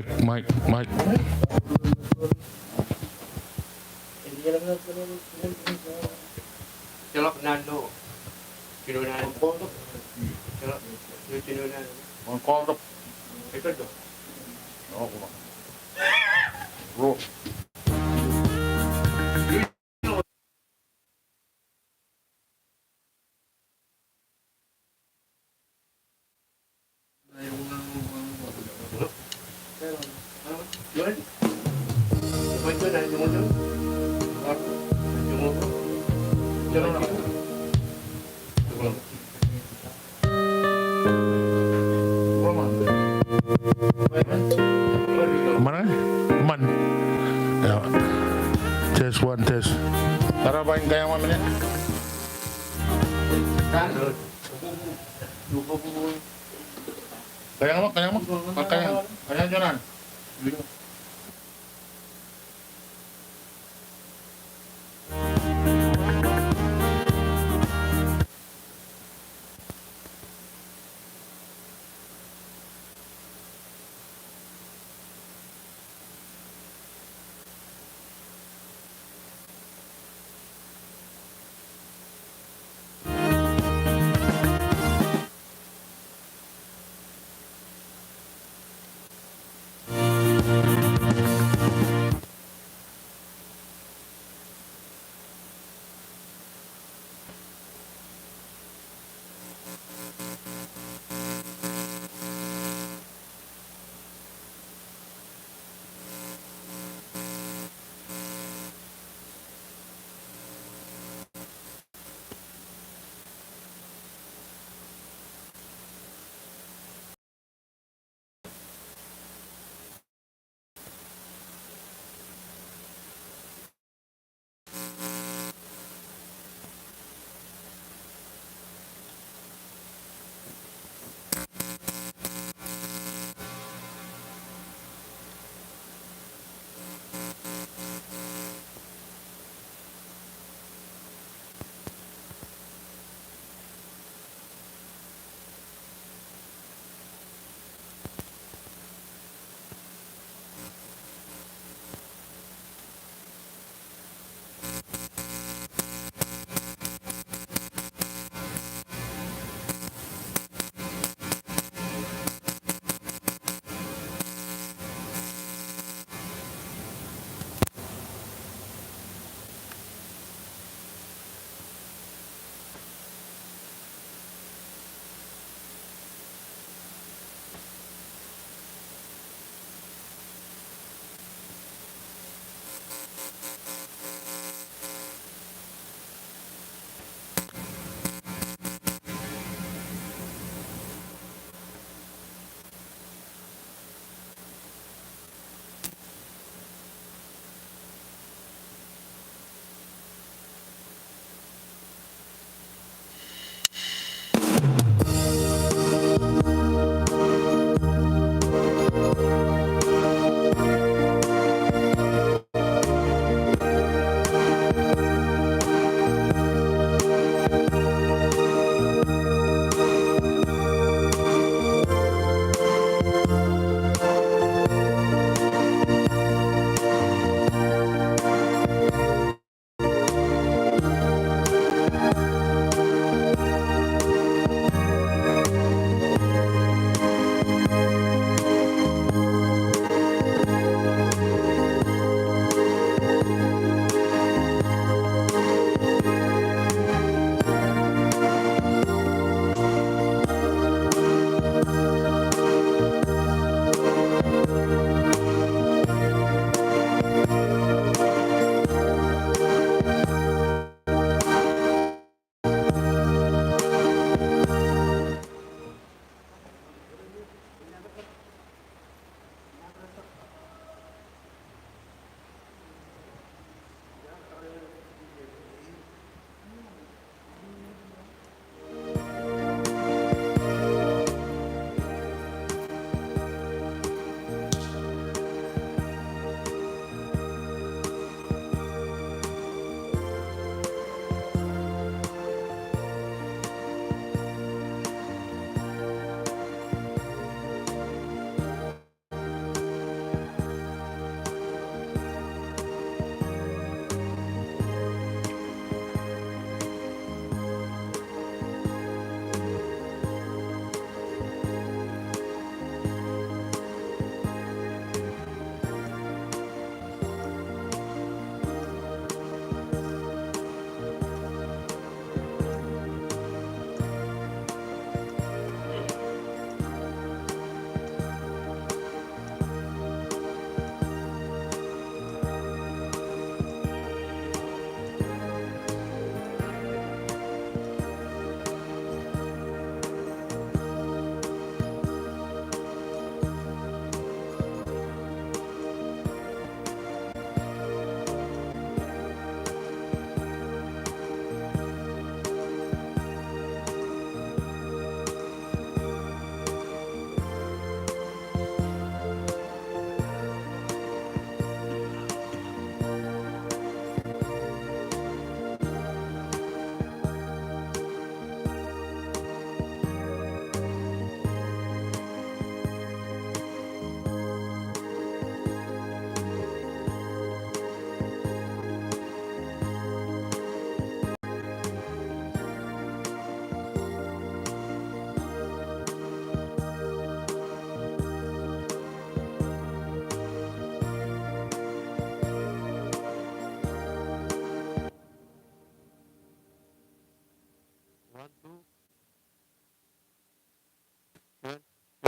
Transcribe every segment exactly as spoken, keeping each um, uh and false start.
Mic, mic. Jeḷọk naan eo. Jino naan. Jeḷọk. Jino naan. Ej tok. Eṃṃan, eṃṃan. Eo. Test one, test. Tara bwe en kañaṃ ṃōk men. Kañaṃ ṃōk, kañaṃ ṃōk. Kañaṃ, kañaṃ, kañaṃ juon an.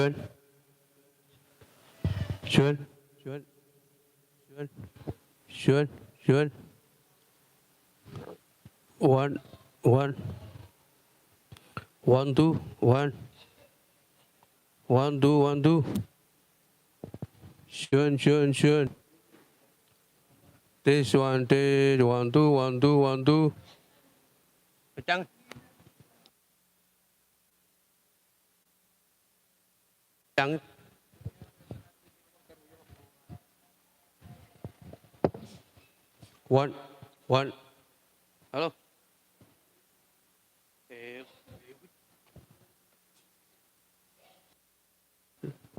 Juon. Juon. Juon. Juon. Juon. One, one. One, two, one. One, two, one, two. Juon, juon, juon. Test one, test, one, two, one, two, one, two. Pejjang. Pejjang. One, one. Hello. Eh.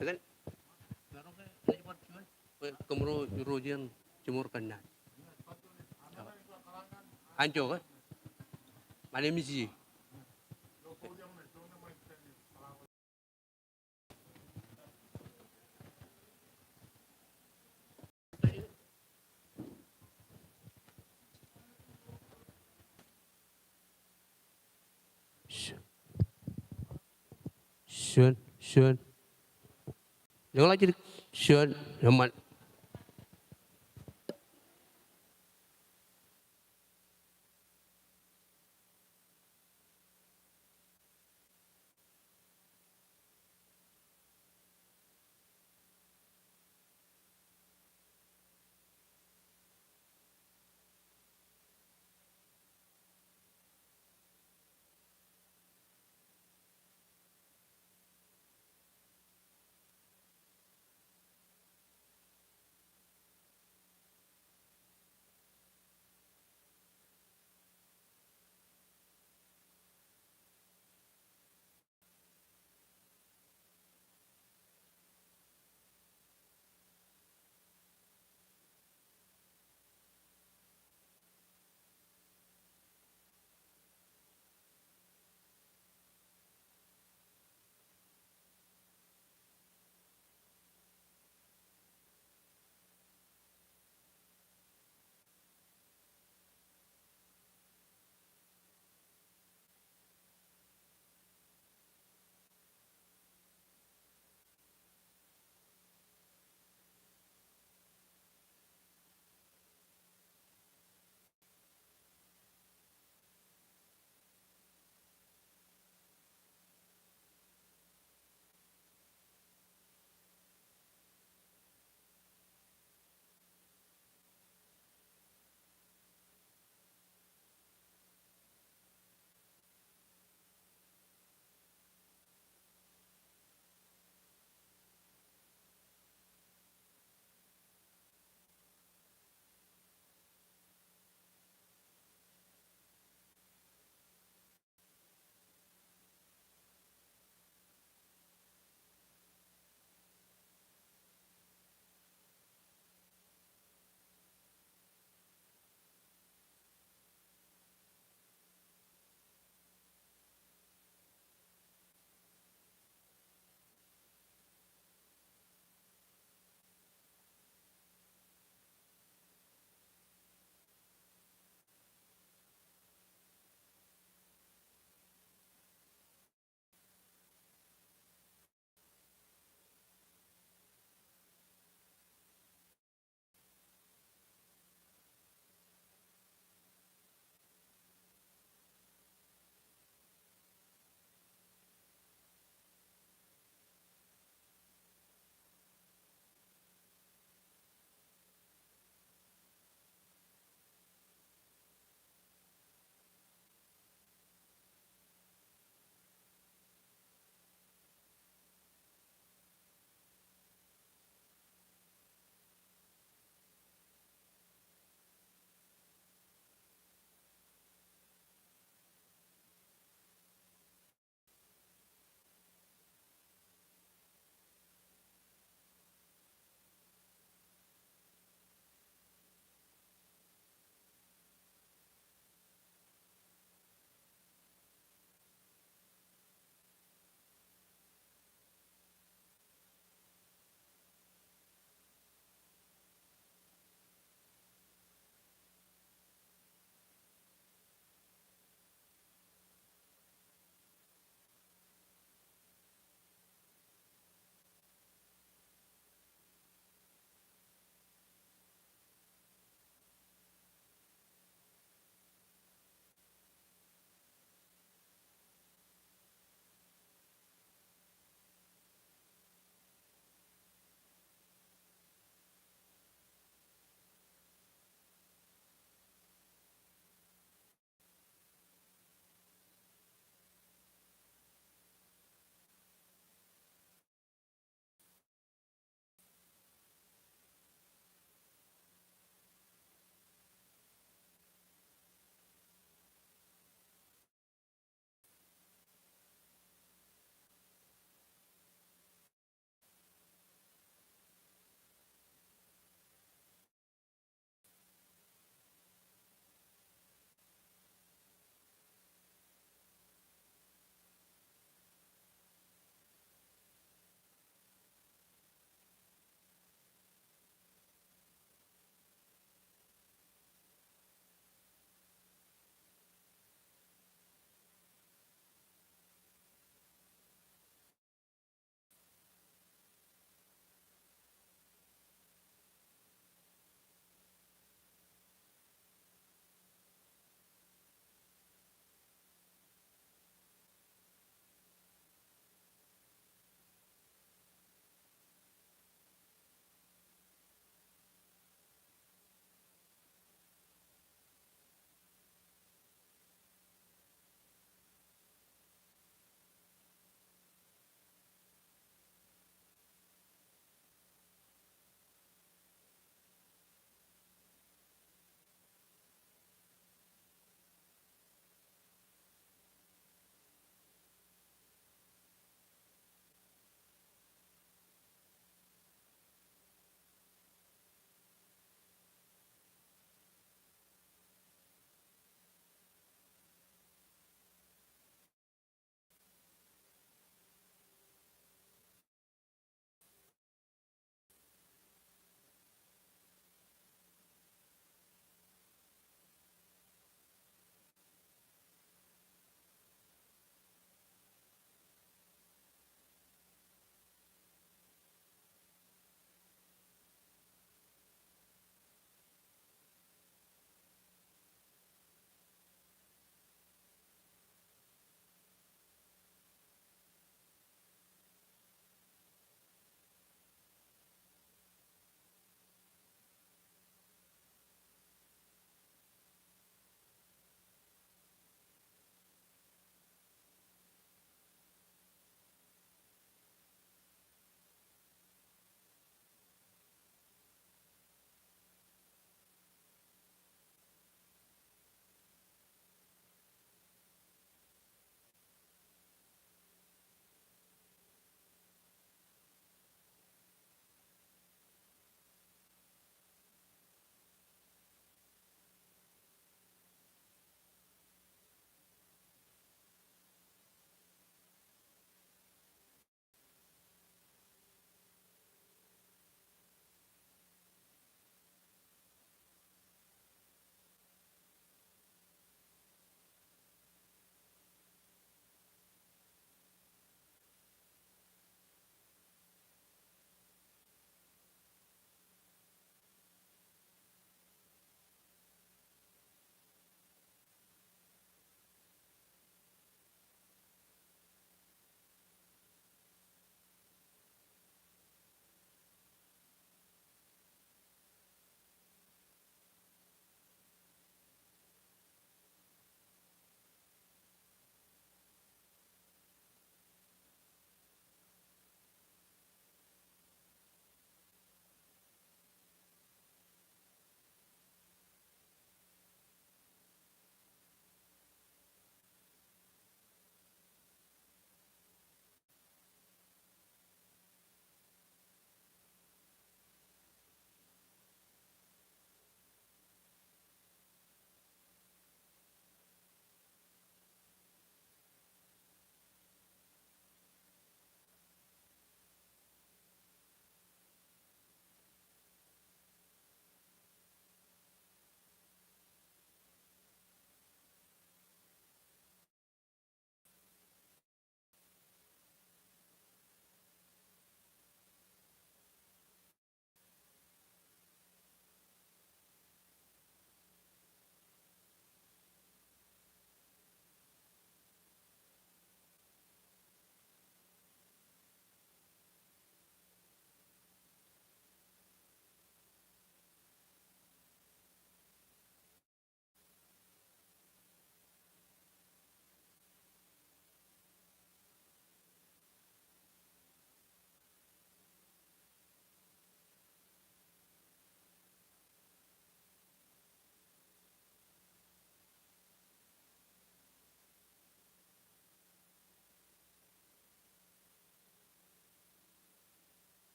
Again. Kōmro, ro jān Jimor Kanaan. Anjọ ke? My name is Yi. Juon, juon. Lōñḷọk jidik. Juon, eṃṃan.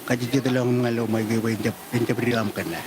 kajejjet ilo aṃ ñan ilo ṃaik eo bwe en jab, en jab dilo aṃ kōnnaan.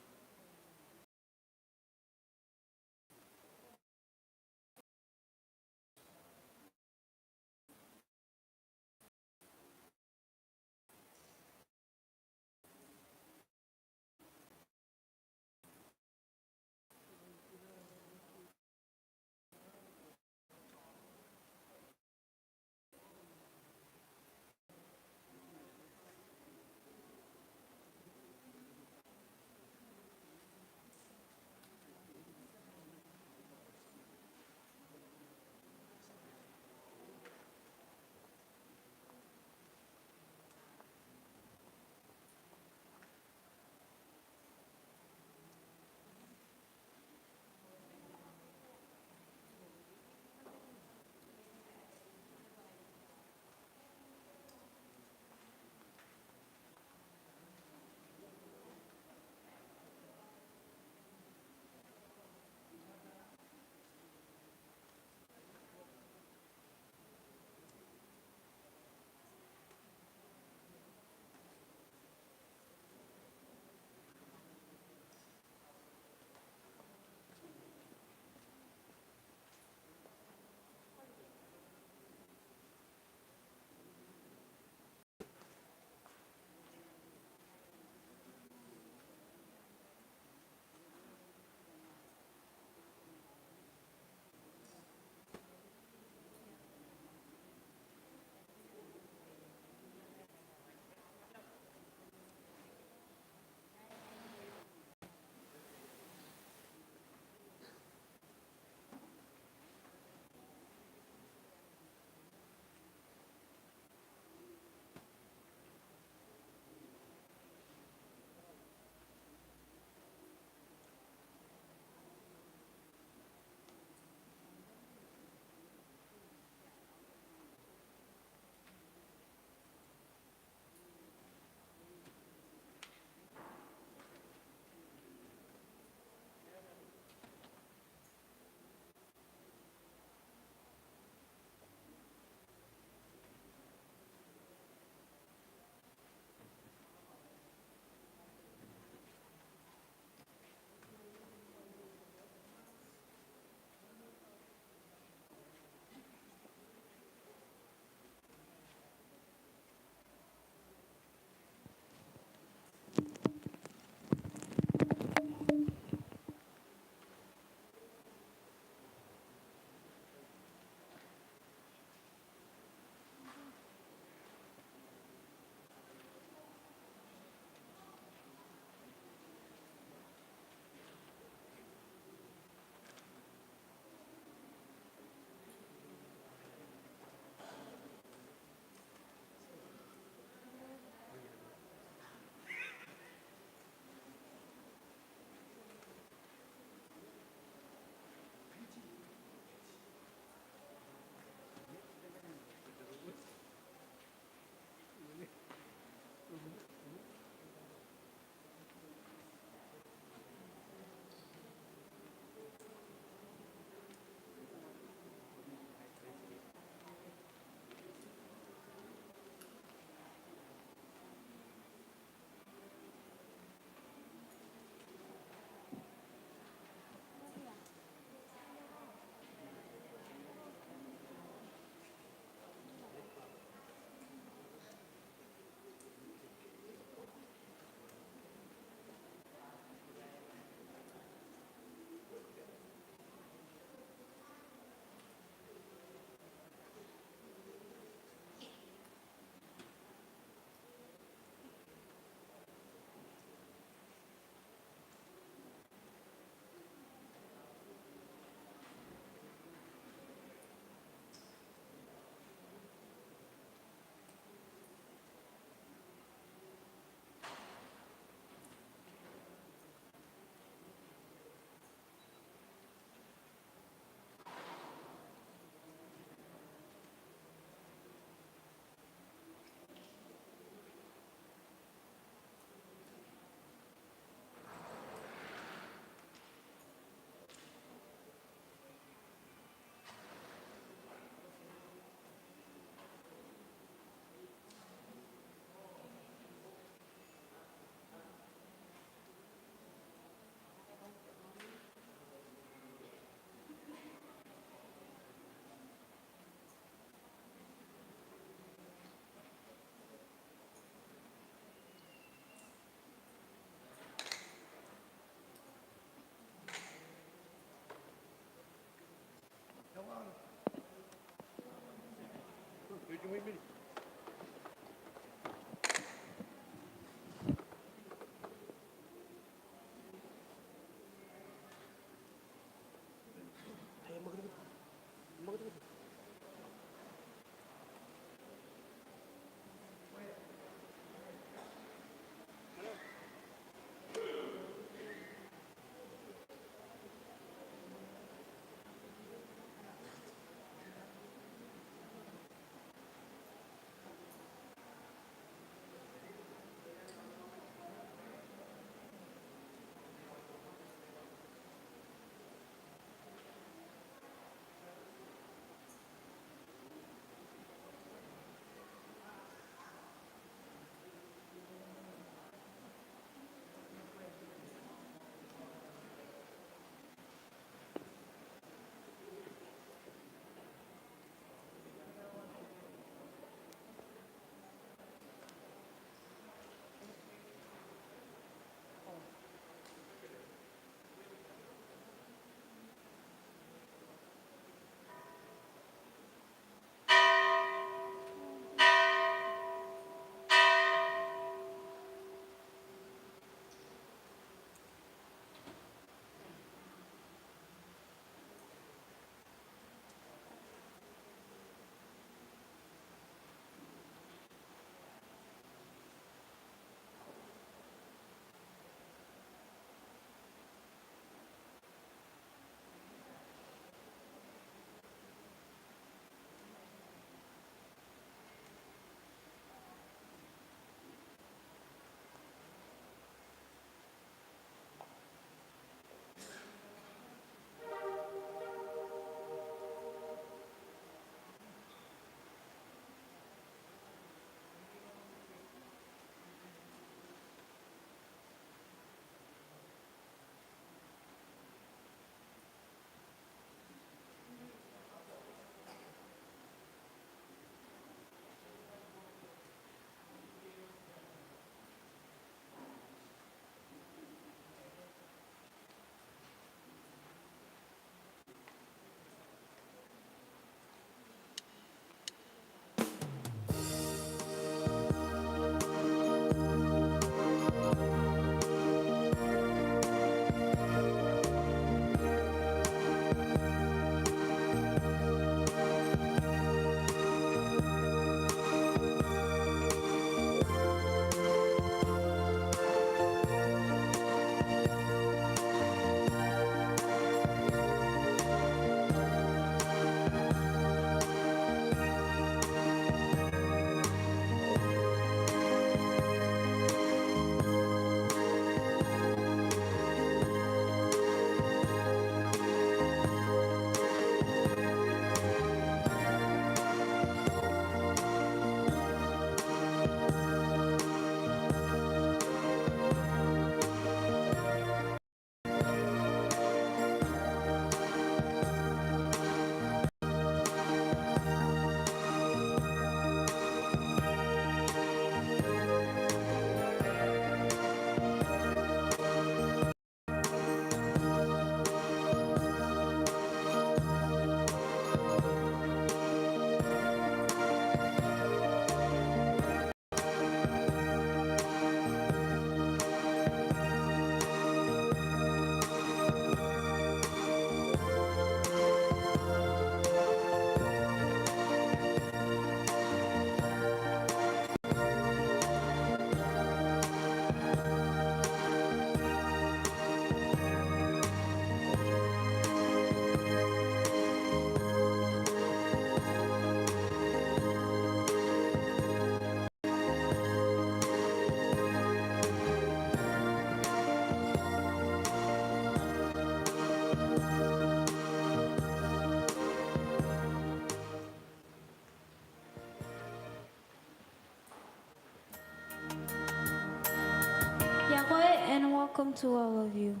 Iọkwe and welcome to all of you.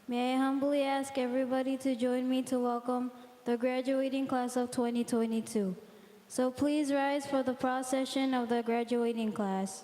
May I humbly ask everybody to join me to welcome the graduating class of twenty twenty-two. So please rise for the procession of the graduating class.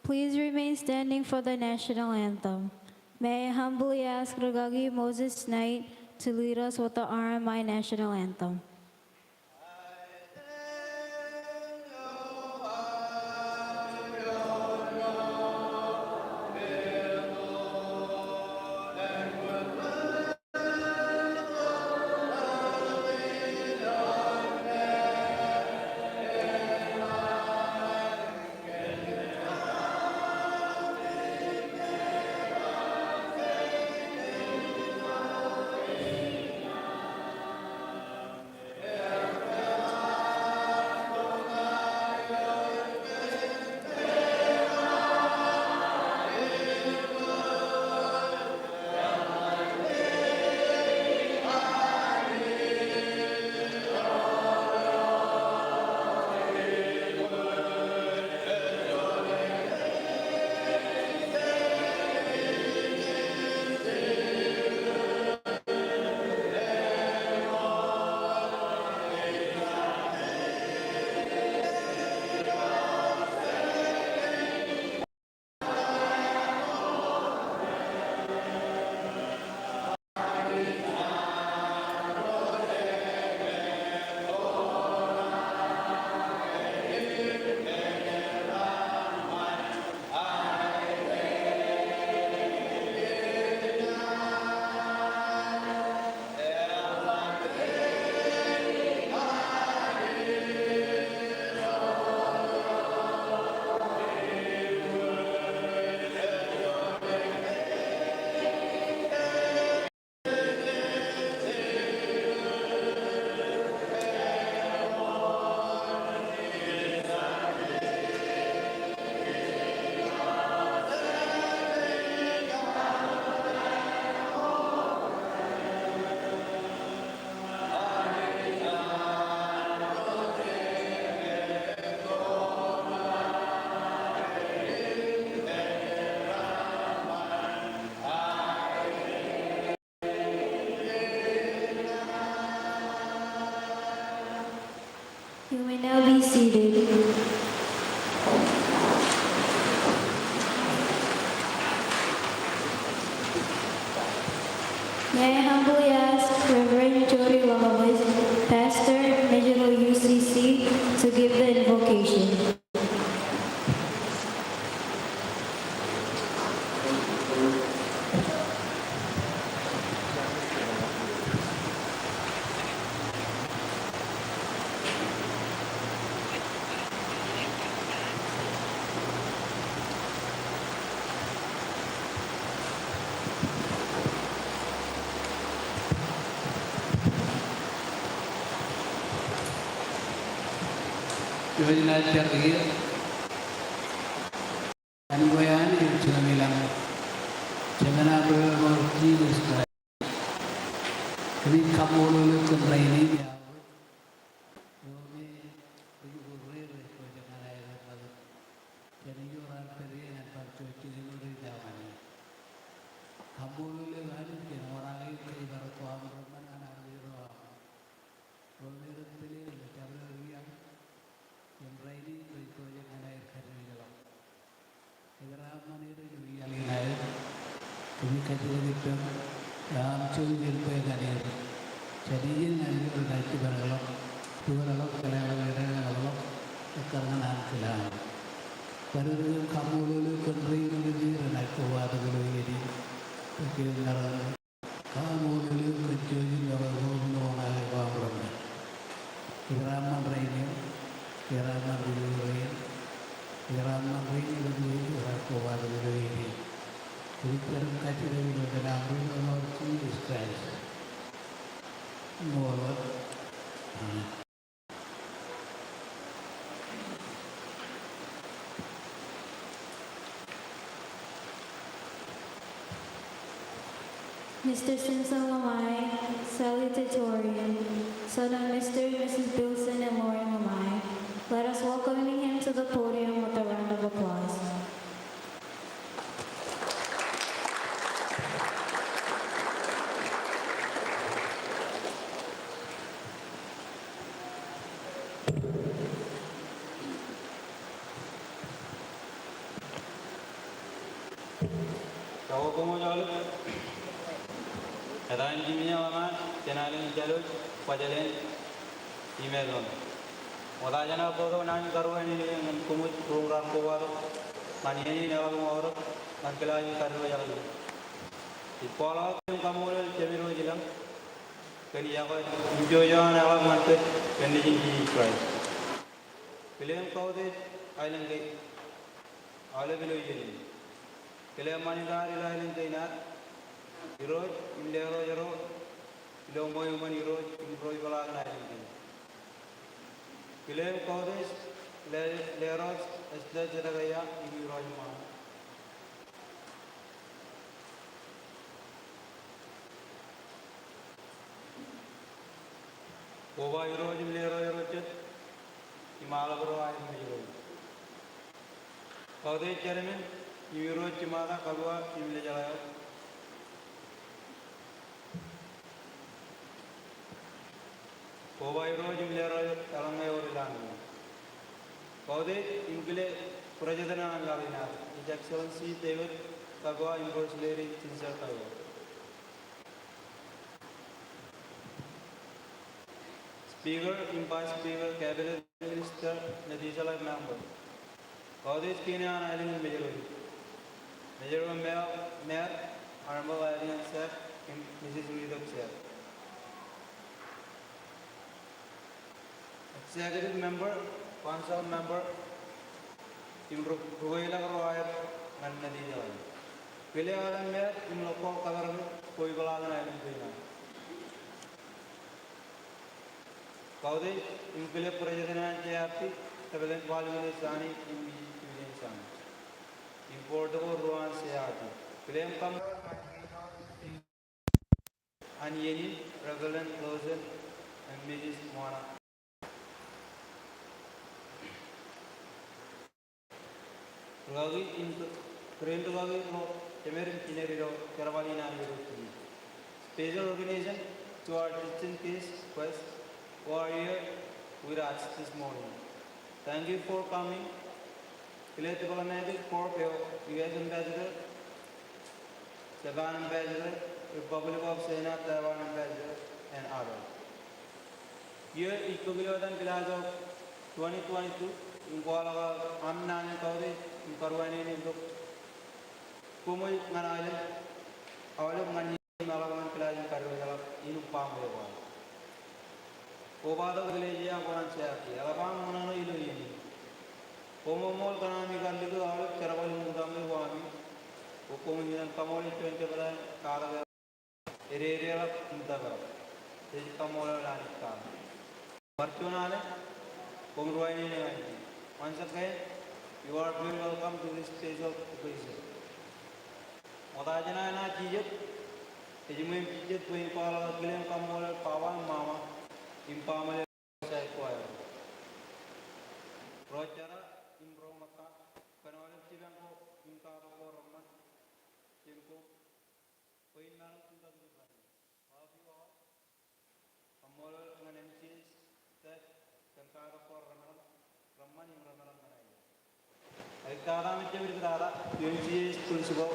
Please remain standing for the national anthem. May I humbly ask Rikaki Moses Knight to lead us with the R M I national anthem. You may now be seated. May I humbly ask Reverend Jody Lavalas, Pastor, Mission Hill U C C, to give the invocation. Iwōj naaj jar kiiō. Anbwe an ej jemem ilañ, Jemān aṃ Ri-Lọmọọr Jisōs Kraist. Kōmij kaṃṃoolol eok kōn rainin, Irooj. Eo me rej jibukwe rej pojak ñan aer ṃakūt jān ijo raar pād ie ñan bar juon jikin eo rej lewōj ñan e. Kaṃṃoolol eok Anij kōn orake in kōjparok ko aṃ reṃṃan ñan armej ro aṃ. Ro me rej tōl ilo jabdewōt iaḷ im rainin rej pojak ñan aer kajjioñ ḷọk. Kōjeraaṃṃan er ilo iaḷ in aer. Kōmij kajjitōk ippaṃ ilo aṃ jouj im bwe ñan er. Jān ijin ñan ijo rej jipañ ḷọk, dukot ḷọk, jeḷā ḷọk, eḷap ḷọk, ekkar ñan Anij ilo aṃ. Bar er kōm kaṃṃoolol eok kōn rein eo renaaj kobatok ilo iien in. Bwe kōm maroñ Kaṃṃoolol eok kōn jouj im jokwe ko im ḷōmṇak ko aṃ reṃṃan. Kōjeraaṃṃan rainin, kōjeraaṃṃan ri-rein, kōjeraaṃṃan rein rej kobatok ilo iien in. Kōmij pād im kajjitōk ilo etan aṃ Ri-Lọmọọr Jisōs Kraist. Ṃool wōt. Amen. Mister Simpson Lamai, salutatorian, son of Mister and Missus Bilson and Lori Lamai. Let us welcome him to the podium with a round of applause. Iọkwe koṃ aolep. Etan Jimmy Ḷaman, jān aelōñ in Jālwōj, Kuwajleen, im Eḷoon. Ṃokta jān aō bōktok naan in karuwaineneik ñan koṃij ro raar kobatok ñan iien in eḷap im aorōk ñan kilaaj in kadiwōjḷọk. Ij kwaḷọk im kaṃṃoolol Jemedwōj ilañ kōn iọkwe im juon eḷap ñan kōj kōn Nejin Jisōs Kraist. Kile im kautiej aelōñ kein aolep ilo iien in. Kile im ṃanit ad ilo aelōñ kein ad, irooj im lerooj ro ilo ṃweo iṃōn irooj im ro ipeḷaakin aelōñ kein. Kile im kautiej le-, lerooj Esther Zedekiah im irooj ṃaan. Koba irooj im lerooj ro jet im aḷap ro aer Mejro. Kautiej Jermin im irooj jiṃata, Kalua im Lejeḷā eo. Koba irooj im lerooj eḷaññe ewōr ilowaan. Kautiej im kile President eo an laḷ in ad, His Excellency David Kalua im First Lady Ginger Kalua. Speaker im Vice Speaker, Cabinet Minister, Legislative Member. Kautiej kien eo an aelōñ in Mejro. Mejro Mayor, Mayor, Honorable Adelin Sek im Mrs Rita Sek. Executive Member, Council Member, im ru-, rukeilọk ro aer ñan Nejin Jisōs. Kile aelōñ mayor im local government ko ipeḷaakin aelōñ kein ad. Kautiej im kile President eo an J R P, Reverend Paul Minister Sani im Missus Julian Sani. Im board ko ruo an J R P. Kile im kaṃ- an iien in, Reverend Lawson and Missus Mona. Rūkaki im kō-, kōrā in rūkaki ro, jemed im jined ilo jerbal in an Irooj. Special recognition to our distinguished guests who are here with us this morning. Thank you for coming. Kile diplomatic corps eo, U S Ambassador, Japan Ambassador, Republic of China, Taiwan Ambassador, and others. Iiō ij bōk ilo etan class of twenty twenty-two, im kwaḷọk aō aṃ naan in kautiej im karuwaineneik tok koṃij ñan aelōñ aolep ñan iien in eḷap ñan kilaaj in kadiwōjḷọk in baaṃle ko aō. Kobatok eklejia ko an J R P, eḷap aṃ ṃōṇōṇō ilo iien in. Koṃṃool kōn ami karlikūtḷọk aolep jerbal in utaṃwe ko ami. Koṃij iten kaṃṃoolol juon jebta in katak ededeḷọk im tōprak. Jej kaṃṃoolol Anij God. Bar juon alen, koṃ ruwainene ñan e. Once again, you are very welcome to this special occasion. Ṃokta jān aelōñ in Jisōs, ej ṃōj im jijet bwe in kwaḷọk kile im kaṃṃoolol baba im mama im baaṃle ro ro jera im ro ṃōtta kōn aolep jipañ ko im katak ko reṃṃan jān ko bwe in maroñ in kajjitōk rainin. Love you all. Kaṃṃoolol ñan M C S staff kōn katak ko reṃṃan, reṃṃan im reṃṃan ñan aelōñ. Ij tata im jab ri tata, M C S principal,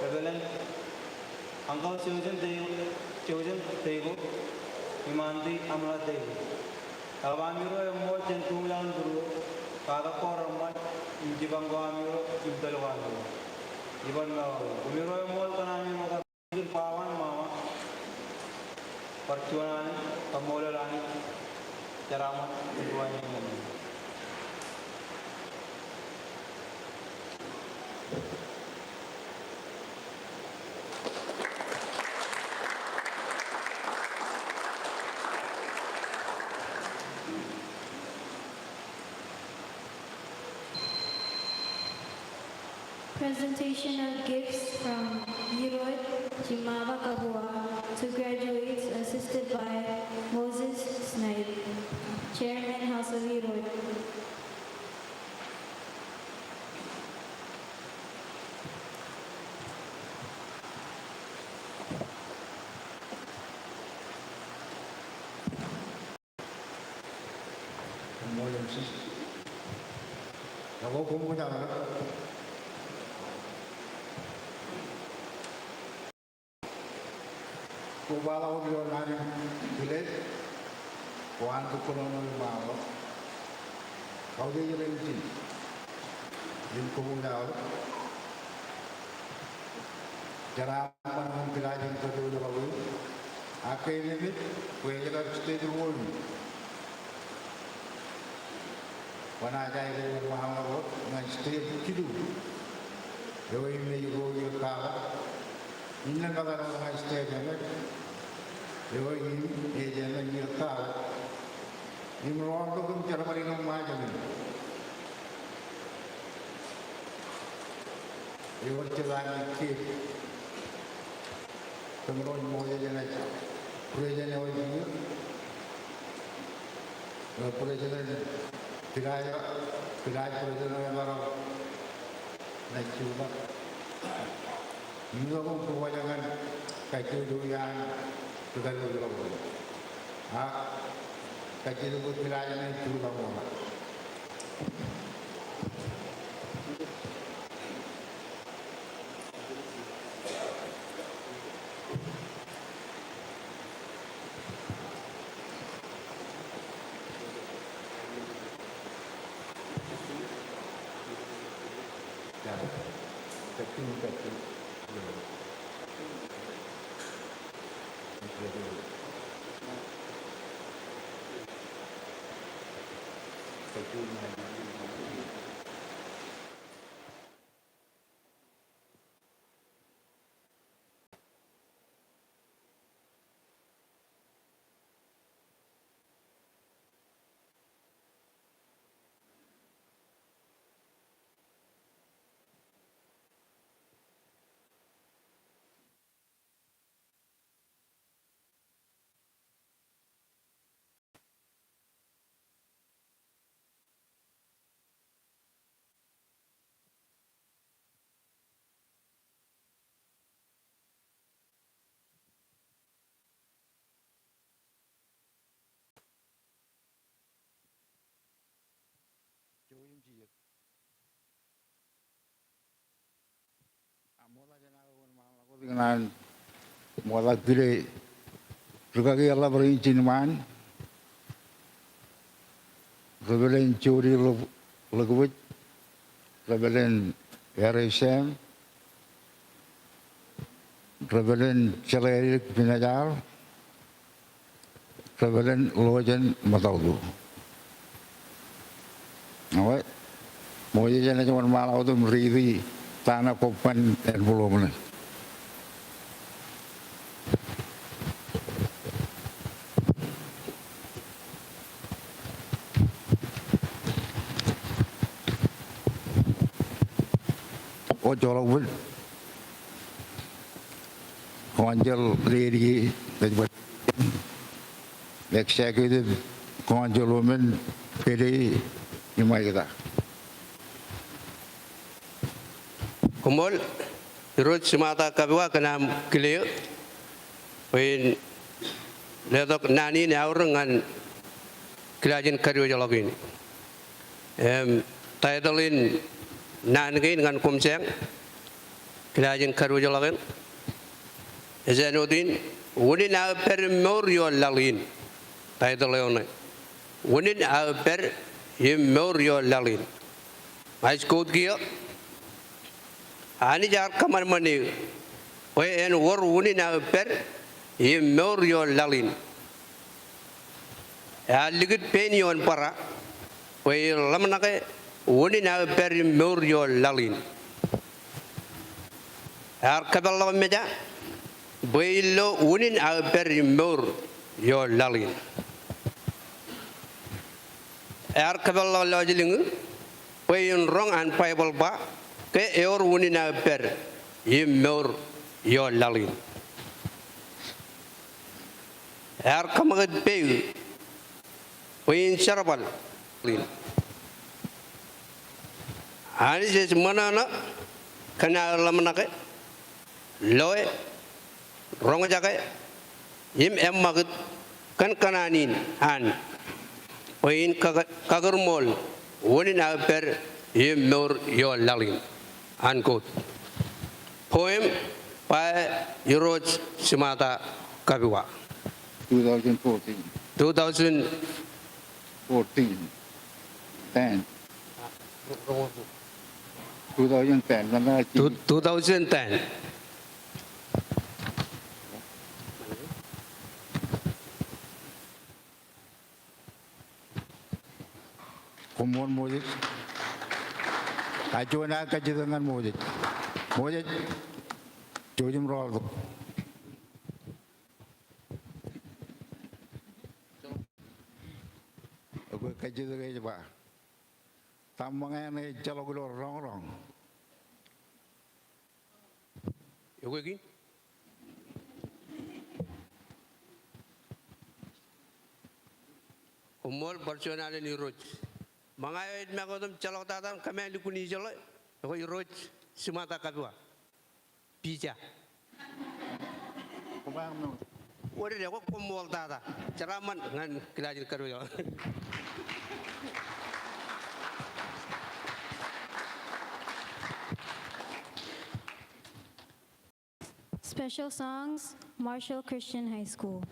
Reverend Uncle Josen Teigo, Josen Teigo, im Aunty Amla Teigo. Eḷap ami ro eṃṃool jān koṃ laḷ in būruō, katak ko reṃṃan, im jipañ ko ami ro, im tōl ko ami ro. Iban meḷọkḷọk. Koṃi ro eṃṃool kōn ami ro kar- Baba im mama, bar juon alen, kaṃṃoolol Anij, jeraaṃṃan, ilo aelōñ in. Presentation of gifts from Irooj Jimava Kabua to graduates, assisted by Moses Snipe, Chairman, House of Irooj. Koṃṃool M C. Iọkwe koṃ, koṃ jab ḷak. Kobaḷọk wōt ilo naan in kile, ko an kōnono im aolep. Kautiej ro nejin im koṃwij aolep. Jenaaj ṃōṇōṇō ñan kilaaj in kadiwōjḷọk in. Ak ke eṃōj, kwōj kab stage ko in. Kwōnaaj aikuj wōnṃaanḷọk wōt ñan stage jilu. Eo im ej ro iiō kake. Innām kōttar ñan stage eṃōj. Eo im ej eṃōj iiō kake. Im ro tok im jerbal in ṃajeḷ in. Ewōr jilañ eo kiiō. Kōmro ṃool jenaaj president eo kiiō. Eo president, kilaaj, kilaaj president eo emaroñ naaj jipañ. Im tok im kōṃṃan kajjojo iaan ri kadiwōjḷọk. Ak kajjitōk bwe kilaaj naaj jipañ ṃool. Ṃokta jān aō wōnṃaanḷọk wōt ikōṇaan ṃokta kile rūkaki eḷap rein jilñan, Reverend Jody Ḷōk-, Ḷōkbōj, Reverend Harry Sam, Reverend Jeḷā Edik Pinajar, Reverend Lojen Matautu. Ṃokta, Moses enaaj wōnṃaanḷọk wōt im riiti ta ṇe kobban envelope ṇe. Eo joḷọk bōd. Council Lady, Executive Council Woman, Pele, im Aida. Koṃṃool, Irooj Jimata Kabua kōn aṃ kile eō, bwe in letok naan in eaorōk ñan kilaaj in kadiwōjḷọk in. Im, title in naan kein ñan koṃ jān kilaaj in kadiwōjḷọk in. Ej āinwōt in, Unin aō pād im mour ioon laḷ in. Title eo ṇe. Unin aō pād im mour ioon laḷ in. Ij quote kiiō. Anij ear kōṃanṃan eō bwe en wōr unin aō pād im mour ioon laḷ in. Ear likūt pein ioon bōra bwe en ḷōmṇake unin aō pād im mour ioon laḷ in. Ear kōpeḷḷọk meja bwe in lo unin aō pād im mour ioon laḷ in. Ear kōpeḷḷọk lọjilñū bwe in roñ an Baibōḷ ba ke ewōr unin aō pād im mour ioon laḷ in. Ear kōṃakūt pein bwe in jerbal in. Anij ej ṃōṇōṇō kōn aō ḷōmṇake, loe, roñjake, im eṃṃakūt kōn kōṇaan in an bwe in kak-, kakūrṃool unin aō pād im mour ioon laḷ in. Unquote. Poem by Irooj Jimata Kapiwa. Two thousand fourteen. Two thousand fourteen. Ten. Two thousand ten. Two, two thousand ten. Koṃṃool Moses. Ak juon aō kajjitōk ñan Moses. Moses, jouj im rọọltok. Ekwe kajjitōk ej ba, ta ṃōñā eṇ ejjeḷọk ilo roñroñ? Ekwe kein. Koṃṃool, bar juon alen Irooj. Ṃōñā eo ej make wōt im ejjeḷọk tata im kōmālukkuun ijeḷā, ekwe Irooj Simata Kapiwa. Pija. Wōr eo, koṃṃool tata. Jeraaṃṃan ñan kilaaj in kōdwōj eo. Special songs, Marshall Christian High School.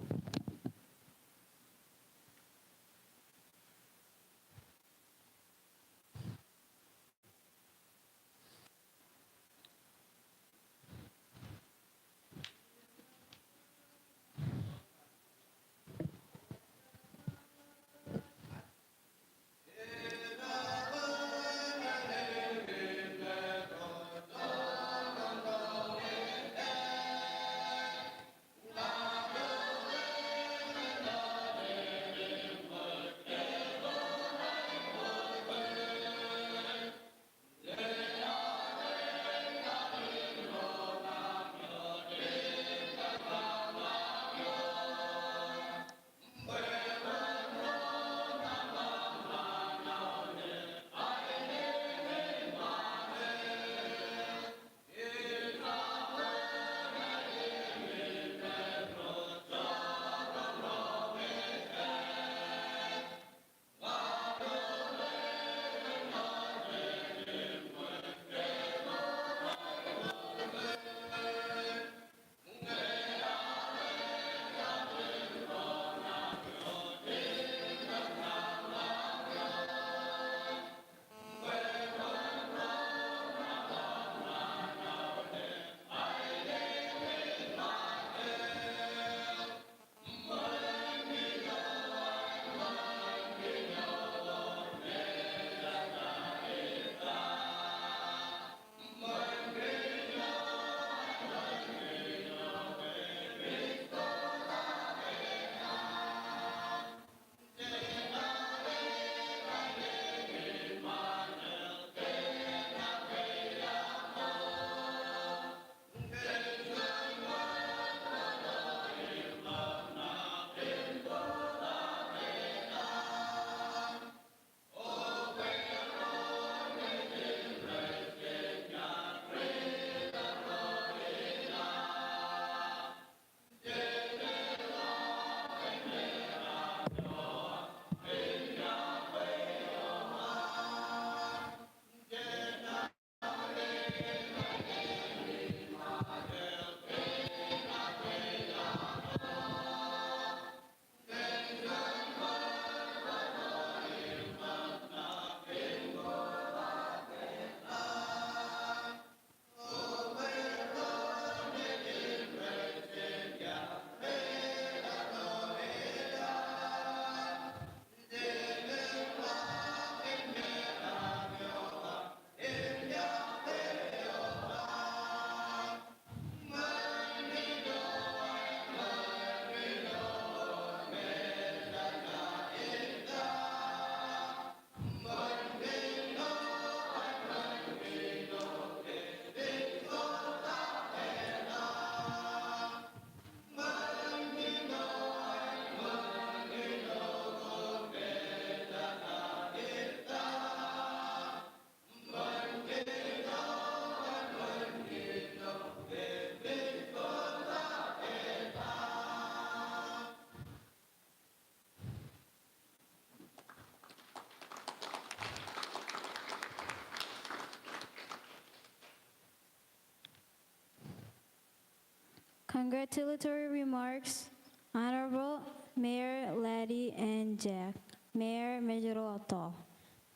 Congratulatory remarks, Honorable Mayor Laddy N. Jack, Mayor Mājro Atoll.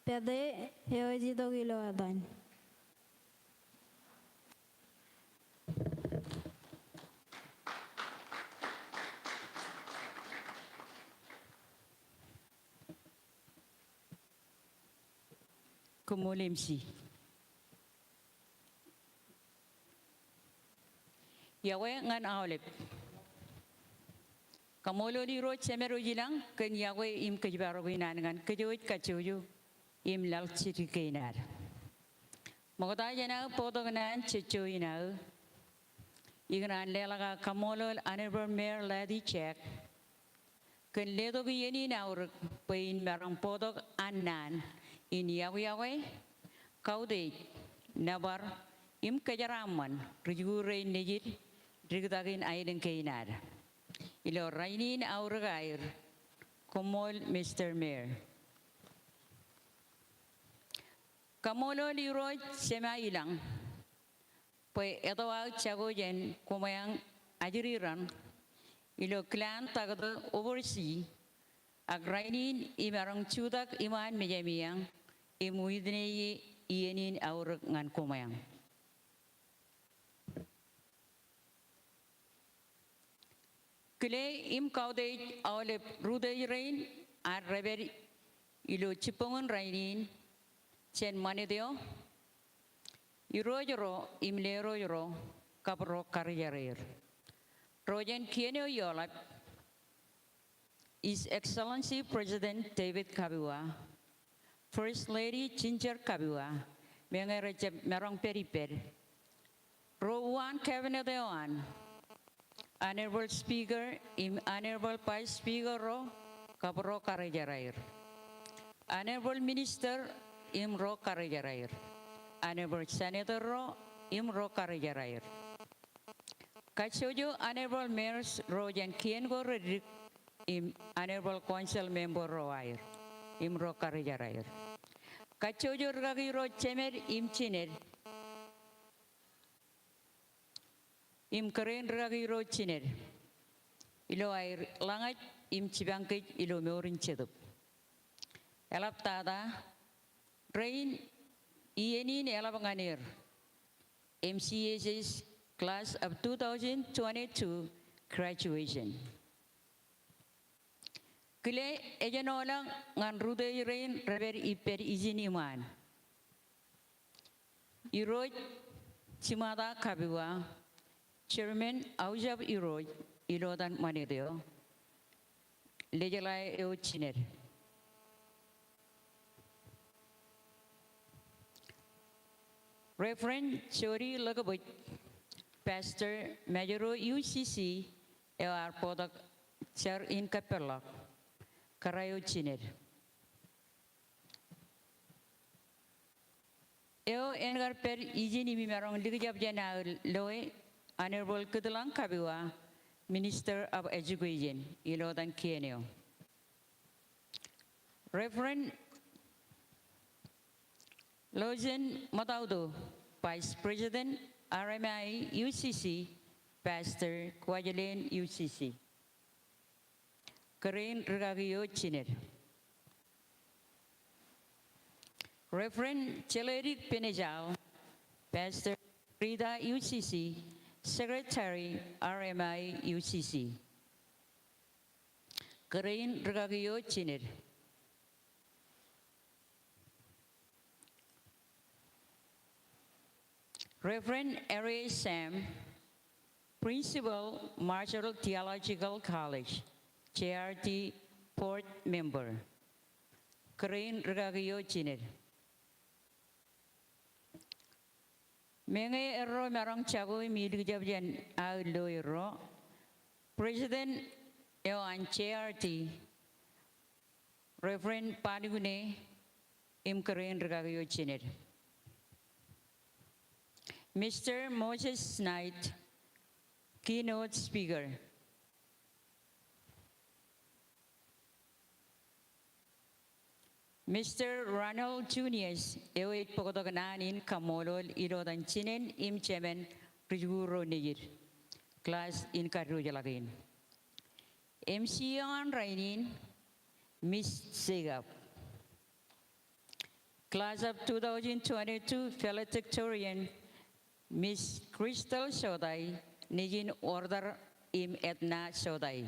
Pād e, eo ej itok ilo etan. Koṃṃool M C. Iọkwe ñan aolep. Kaṃṃoolol Irooj Jemed eo ilañ kōn iọkwe im kōjparok in an ñan kōjwōj kajjojo im laḷ jidik kein ad. Ṃokta jān aō bōktok naan jejjo in aō, ikōṇaan leḷọk aō kaṃṃoolol Honorable Mayor Laddy Jack kōn letok iien in aorōk bwe in maroñ bōktok an naan in iọkwe, kautiej, nōbar im kōjeraaṃṃan ri-jikuuḷ rein nejid, riktakin aelōñ kein ad. Ilo rainin aorōk aer, koṃṃool Mister Mayor. Kaṃṃoolol Irooj Jema ilañ bwe eto aō jako jān koṃeañ ajri raṇ ilo Clan Taktō Oversea, ak rainin imaroñ jutak iṃaan mejāmieañ im witness e iien in aorōk ñan koṃeañ. Kile im kautiej aolep rūtiej rein ad rej pād ilo jibboñōn rainin jān ṃanit eo, irooj ro im lerooj ro kab ro karijeraer. Ro jān kien eo eḷap, His Excellency President David Kabua, First Lady Ginger Kabua, meñe rej jab maroñ pād ippād. Ro uwaan Cabinet eo an, Honorable Speaker im Honorable Vice Speaker ro kab ro karijeraer. Honorable Minister im ro karijeraer. Honorable Senator ro im ro karijeraer. Kajjojo Honorable Mayors ro jān kien ko reddik im Honorable Council Member ro aer im ro karijeraer. Kajjojo rikaki ro jemed im jined im kōrā in rikaki ro jined ilo aer ḷañōj im jipañ kōj ilo mour in jetōb. Eḷaptata rein iien in eḷap ñan er M C S S Class of two thousand twenty-two graduation. Kile ejenoḷọk ñan rūtiej rein rej pād ippād ijin iṃaan. Irooj Jimata Kabua, Chairman House of Irooj ilo etan ṃanit eo, lejeḷā eo jined. Reverend Jody Lekbōj, Pastor Mājro U C C, eo ear bōktok jar in kōpeḷḷọk, kōrā eo jined. Eo en kar pād ijin im imaroñ likjab jān aō loe, Honorable Kitlang Kabua, Minister of Education, ilo etan kien eo. Reverend Lozen Matauto, Vice President, R M I U C C, Pastor, Kuwajleen U C C. Kōrā in rikaki eo jined. Reverend Jeledik Penejal, Pastor, Rita U C C, Secretary, R M I U C C. Kōrā in rikaki eo jined. Reverend Harry Sam, Principal, Marshall Theological College, J R T Board Member. Kōrā in rikaki eo jined. Meñe erro maroñ jako im ilikjab jān aō loe ro, President eo an J R T, Reverend Panikune, im kōrā in rikaki eo jined. Mister Moses Knight, keynote speaker. Mister Ronald Junius, eo ej bōktok naan in kaṃṃoolol ilo etan jinen im jemān ri-jikuuḷ ro nejid. Class in kadiwōjḷọk in. MC eo an rainin, Miss Jacob. Class of two thousand twenty-two valedictorian, Miss Crystal Sotai, nejin Order im Edna Sotai.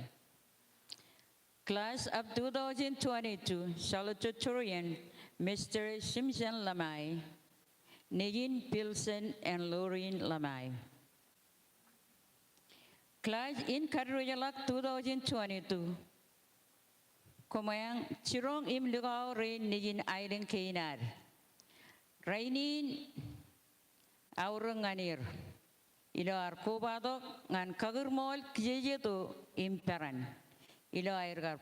Class of two thousand twenty-two salutatorian, Mister Simpson Lamai, nejin Pilsen and Lorin Lamai. Class in kadiwōjḷọk two thousand twenty-two, koṃeañ jiroñ im likao rein nejin aelōñ kein ad. Rainin aorōk ñan er ilo ad kobatok ñan kakūrmool kijejeto im peran ilo aer kar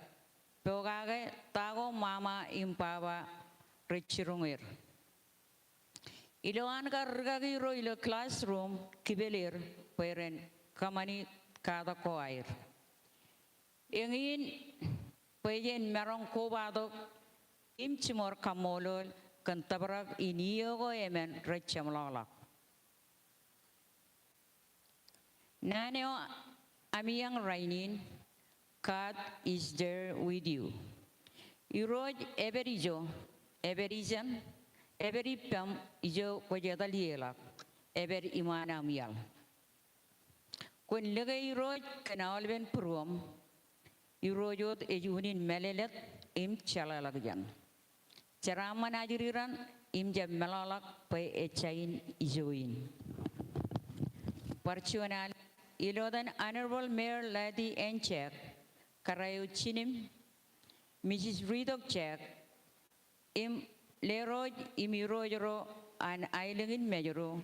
pokake ta ko ṃaṃa im baba rej jiroñ er. Ilo an kar rikaki ro ilo classroom, kipel er bwe ren kōṃṃani katak ko aer. Eñin bwe jen maroñ kobatok im jiṃor kaṃṃoolol kōn tōprak in iiō ko emān rej jeṃḷọkḷọk. Naan eo ami eañ rainin, God is there with you. Irooj epād ijo, epād ijeṇ, epād ippaṃ ijo kwōj etal ie ḷọk, epād iṃaan aṃ iaḷ. Kwōn lōke Irooj kōn aolepen būruōṃ. Irooj wōt ej unin mālōtlōt im jeḷāḷọkjeṇ. Jeraaṃṃan ajri raṇ im jab meḷọkḷọk bwe ejja in ijo in. Bar juon al ilo etan Honorable Mayor Lati N. Jack, kōrā eo jinōm, Mrs. Ritok Jack, im lerooj im irooj ro an aelōñ in Mājro,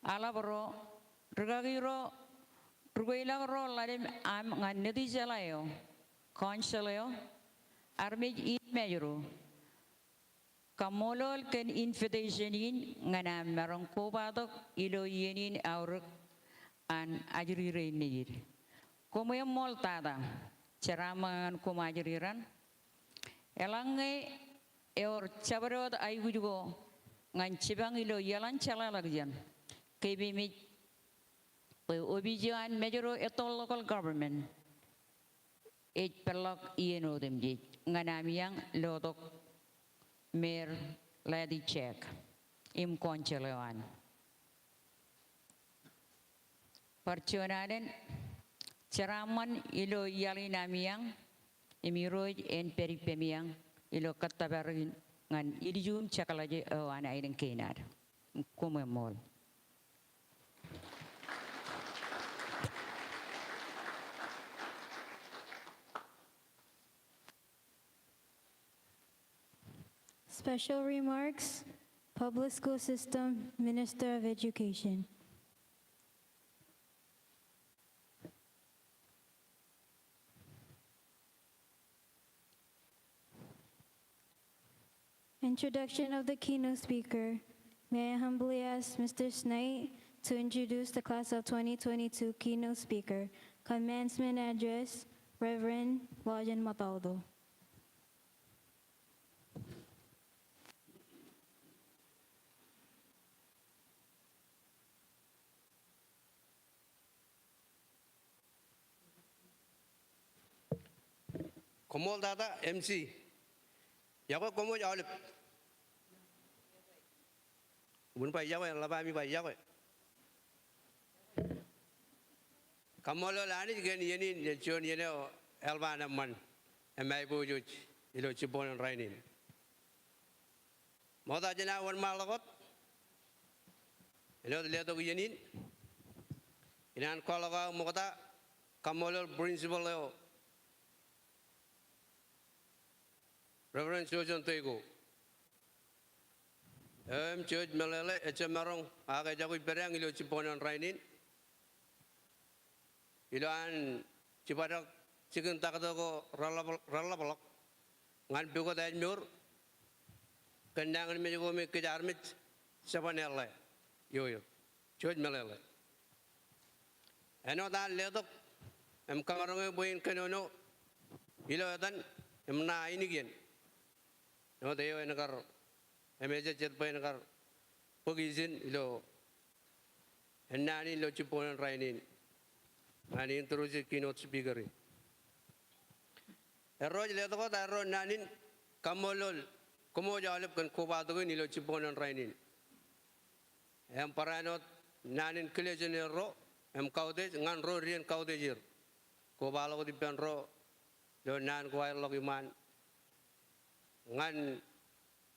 aḷap ro, rikaki ro, rūkweilọk ro ḷalem aṃ ñan Nitijeḷā eo, council eo, armej in Mājro. Kaṃṃoolol kōn invitation in ñan aṃ maroñ kobatok ilo iien in aorōk an ajri rein nejid. Koṃeaṃ ṃool tata, jeraaṃṃan ñan koṃ ajri raṇ. Eḷaññe ewōr jabdewōt aikuj ko ñan jipañ ilo iaḷan jeḷāḷọkjeṇ, keememej bwe opiij eo an Mājro Atoll Local Government ej peḷḷọk iien otemjej ñan ami eañ lotok Mayor Lati Jack im council eo an. Bar juon alen, jeraaṃṃan ilo iaḷ in ami eañ, im Irooj en pād ippemi eañ ilo kōttōpar in ñan ilju im jekḷaj eo an aelōñ kein ad. Koṃeaṃ ṃool. Special remarks, Public School System, Minister of Education. Introduction of the keynote speaker. May I humbly ask Mister Snite to introduce the class of twenty twenty-two keynote speaker, commencement address, Reverend Walden Mataudo. Koṃṃool tata, M C. Iọkwe koṃ wōj aolep. Wōn ba iọkwe, ḷap ami ba iọkwe. Kaṃṃoolol Anij kōn iien in, jej juon iien eo eḷap an eṃṃan im aiboojoj ilo jibboñōn rainin. Ṃokta jān aō wōnṃaanḷọk wōt āinwōt letok iien in, ikōṇaan kwaḷọk aō ṃokta kaṃṃoolol principal eo, Reverend Jojon Teko. Eo im jej meḷeḷe ejjab maroñ ak ejako ippādeañ ilo jibboñōn rainin. Ilo an jibadek jikin taktō ko reḷap-, reḷapḷọk ñan pukot ājmour kōn nañinmej ko me kōj armej jeban eḷḷā. Ioio. Jej meḷeḷe āinwōt an letok im kamaroñ eō bwe in kōnono ilo etan im ṇa ainikien. Āinwōt eo en kar, im ejejjet bwe en kar bōk ijin ilo ennaan in ilo jibboñōn rainin. ñan introduce keynote speaker in. Erro ej letok wōt aerro naan in kaṃṃoolol koṃ wōj aolep kōn kobatok in ilo jibboñōn rainin. Im barāinwōt naan in kile jān erro im kautiej ñan ro dien kautiej er. Kobaḷọk wōt ippān ro ilo naan ko aerḷọk iṃaan ñan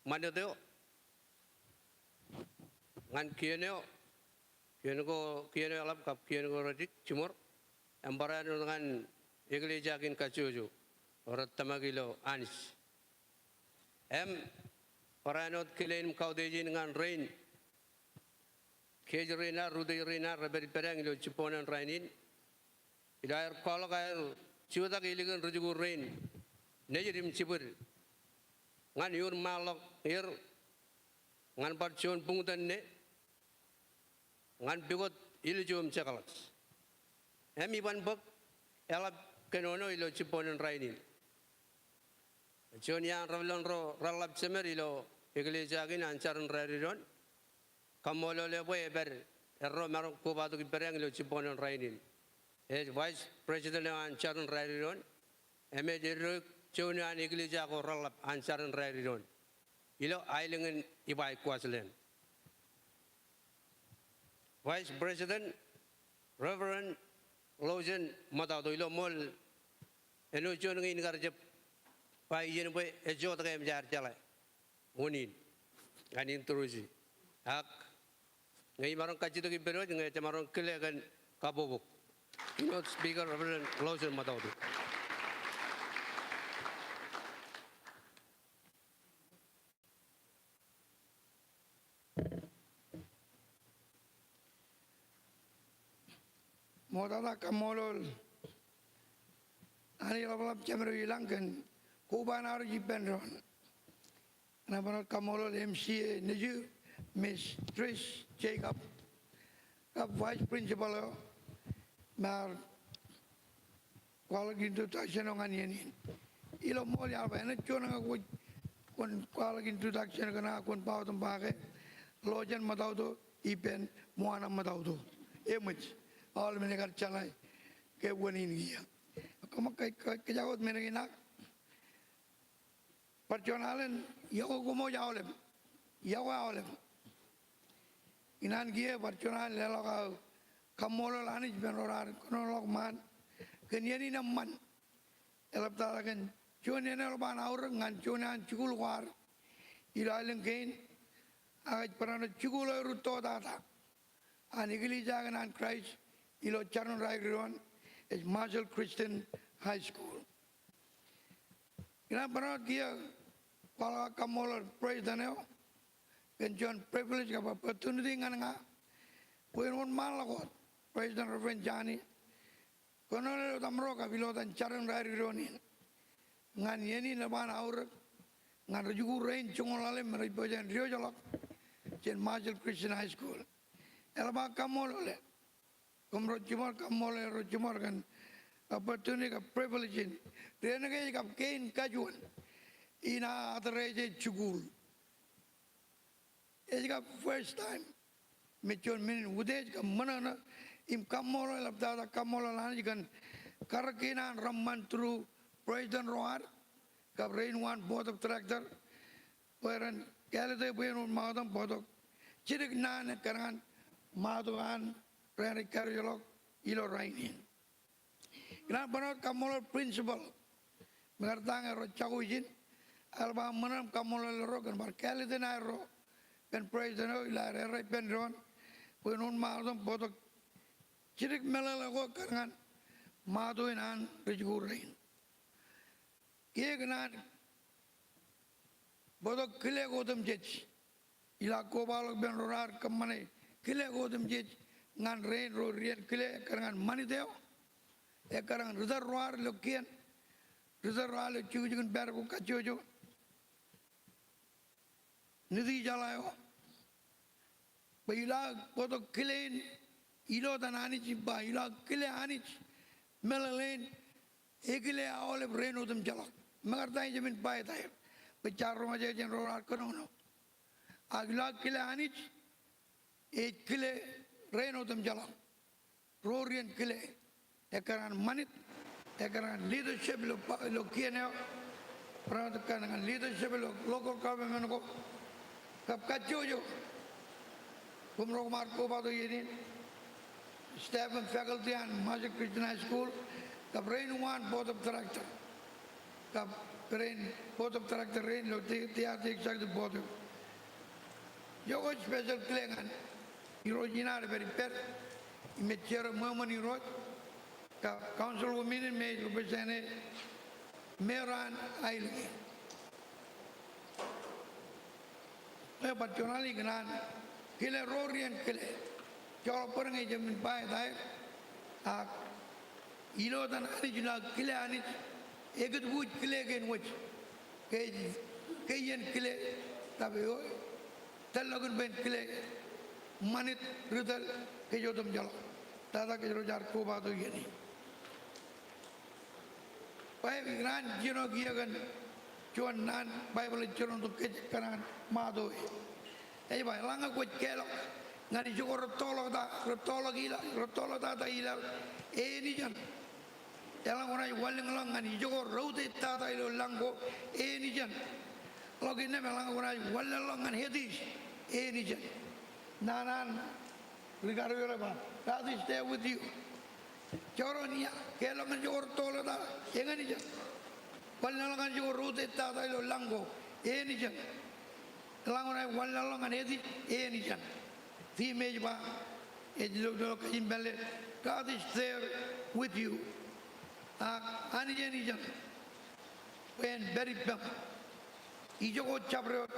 ṃanit eo, ñan kien eo, kien ko, kien eo eḷap kab kien ko rejik jiṃor, im barāinwōt ñan eklejia kein kajjojo eo rej tōmak ilo Anij. Im barāinwōt kile in im kautiej in ñan rein kōj rein ad, rūtōj rein ad rej pād ippād ilo jibboñōn rainin. Ilo aer kwaḷọk aer jutak ilikin rijikuuḷ rein nejid im jibwid ñan eoon ṃaanḷọk er ñan bar juon buñtōn ṇe ñan pukot ilju im jekḷaj. Im iban bōk eḷap kōnono ilo jibboñōn rainin. Juon iaan rebōlen ro reḷḷap jemed ilo eklejia kein an jar in raelep doon. Kaṃṃoolol e bwe epād erro maroñ kobatok ippād ilo jibboñōn rainin. Ej vice president eo an jar in raelep doon. Im ej eddo juon iaan eklejia ko reḷḷap an jar in raelep doon ilo aelōñ in Ebeye, Queensland. Vice President Reverend Lojen Matautu, ilo ṃool āinwōt juon ñe in kar jab ba iien bwe ej jota ke im jaar jeḷā unin ñan introduce. Ak ñe imaroñ kajjitōk ippād wōj ñe jemaroñ kile kōn kabbokbok. Keynote speaker Reverend Lojen Matautu. Ṃoktata kaṃṃoolol Anij ḷapḷap Jemedwōj ilañ kōn koba in arro ippān doon. Ña bar kaṃṃoolol M C A nejū, Miss Trish Jacob, kab Vice Principal eo, im ar kwaḷọk introduction eo ñan iien in. Ilo ṃool iaḷ ba āinwōt juon ñe kwōj, kwōn kwaḷọk introduction kōn aō, kwōn ba wōt im ba ke Lojen Matautu ippān Moana Matautu. Eṃōj, aolep men ekar jeḷā ke unin kiiō. Kōṃṃan ke, ke, kōjak wōt men kein ak bar juon alen, iọkwe koṃ wōj aolep. Iọkwe aolep. Ikōṇaan kiiō bar juon alen leḷọk aō kaṃṃoolol Anij ippān ro raar kōnono ḷọk ṃaan kōn iien in eṃṃan. Eḷaptata kōn juon iien eo eḷap an aorōk ñan juon iaan jikuuḷ ko ad ilo aelōñ kein, ak ej barāinwōt jikuuḷ eo erūtto tata an eklejia kein an Christ ilo jar in raelep doon, ej Marshall Christian High School. Ikōṇaan barāinwōt kiiō kwaḷọk aō kaṃṃoolol President eo kōn juon privilege kab opportunity ñan ña bwe in wōnṃaanḷọk wōt President Reverend Johnny kōnono ilo etaṃ ro kab ilo etan jar in raelep doon in ñan iien in eḷap an aorōk ñan rijikuuḷ rein joñoul ḷalem me rej pojak in diwōjḷọk jān Marshall Christian High School. Eḷap aō kaṃṃoolol e. Koṃro jiṃor, kaṃṃoolol erro jiṃor kōn opportunity kab privilege in dān ke ej kab kein kajuon in aō address e jikuuḷ. Ej kab first time me juon men in utiej kab ṃōṇōṇō im kaṃṃoolol, eḷaptata kaṃṃoolol Anij kōn karōk kein an reṃṃan through president ro ad kab rein waan board of director bwe ren kāālōt e bwe en wōnṃaanḷọk im bōktok jidik naan ekkar ñan ṃato an ro rej karijeḷọk ilo rainin. Ikōṇaan barāinwōt kaṃṃoolol principal, me kar ta ñe erro jako ijin, eḷap aō ṃōṇōṇō im kaṃṃoolol erro kōn bar kāālōt in aerro kōn president eo ilo aer errā ippān doon bwe en wōnṃaanḷọk im bōktok jidik meḷeḷe ko ekkar ñan ṃato in an rijikuuḷ rein. Kiiō ikōṇaan bōktok kile ko otemjej. Ilo aō kobaḷọk ippān ro raar kōṃṃane kile ko otemjej ñan rein ro dien kile ekkar ñan ṃanit eo, ekkar ñan ritōl ro ad ilo kien, ritōl ro ad ilo jukjuk in pād ko kajjojo, Nitijeḷā eo. Bwe ilo aō bōktok kile in, ilo etan Anij ej ba, ilo aō kile Anij meḷeḷein, ekile aolep rein otemjeḷọk. Mekarta ijin ba etaer bwe jaar roñjake jān ro raar kōnono. Ak ilo aō kile Anij, ej kile rein otemjeḷọk. Ro dien kile. ekkar ñan ṃanit, ekkar ñan leadership ilo pa-, ilo kien eo, barāinwōt ekkar ñan leadership ilo local government ko, kab kajjojo. Koṃro koṃ ar kobatok iien in, staff and faculty an Marshall Christian High School, kab rein uwaan board of director, kab rein board of director rein ilo te-, te-, executive board. Iọkwe special kile ñan Irooj in ad ej pād ippād, im ej jar ṃweo ṃōn Irooj, kab councilwoman in me ej represent e mayor an aelōñ in. Ej bar juon alen ikōṇaan kile ro ri iien kile. Joḷọk bōd ñe ij jab men ba etaer, ak ilo etan Anij ilo aō kile Anij, ekōtbuuj kile kein wōj. Ke, ke iien kile, kab eo, tōllọkin bwe en kile ṃanit ri tōl kōj otemjeḷọk. Tata kōjro jaar kobatok iien in. Bwe ikōṇaan jino kiiō kōn juon naan Baibōḷ ej jiroñ tok kōj ekkar ñan ṃato e. Ej ba, eḷaññe kwōj keḷọk ñan ijoko rettoḷọkta, rettoḷọk ila, rettoḷọktata ilaḷ, eenijeṇ. Eḷaññe kwōnaaj wanlōñḷọk ñan ijoko reutiejtata ilo lañ ko, eenijeṇ. Ḷọk innām, eḷaññe kwōnaaj wanlōñḷọk ñan Hades, eenijeṇ. Naan an ri karuo eo ej ba, God is there with you. Jọroñ ia, keḷọk ñan ijoko rettoḷọkta, eñin ijeṇ. Wanlōñḷọk ñan ijoko reutiejtata ilo lañ ko, eñin ijeṇ. Eḷaññe kwōnaaj wanlōñḷọk ñan Hades, eñin ijeṇ. Theme eo ej ba, ej lo, lo kajin pālle, God is there with you. Ak Anij eñin ijeṇ. Bwe en pād ippām. Ijoko jabdewōt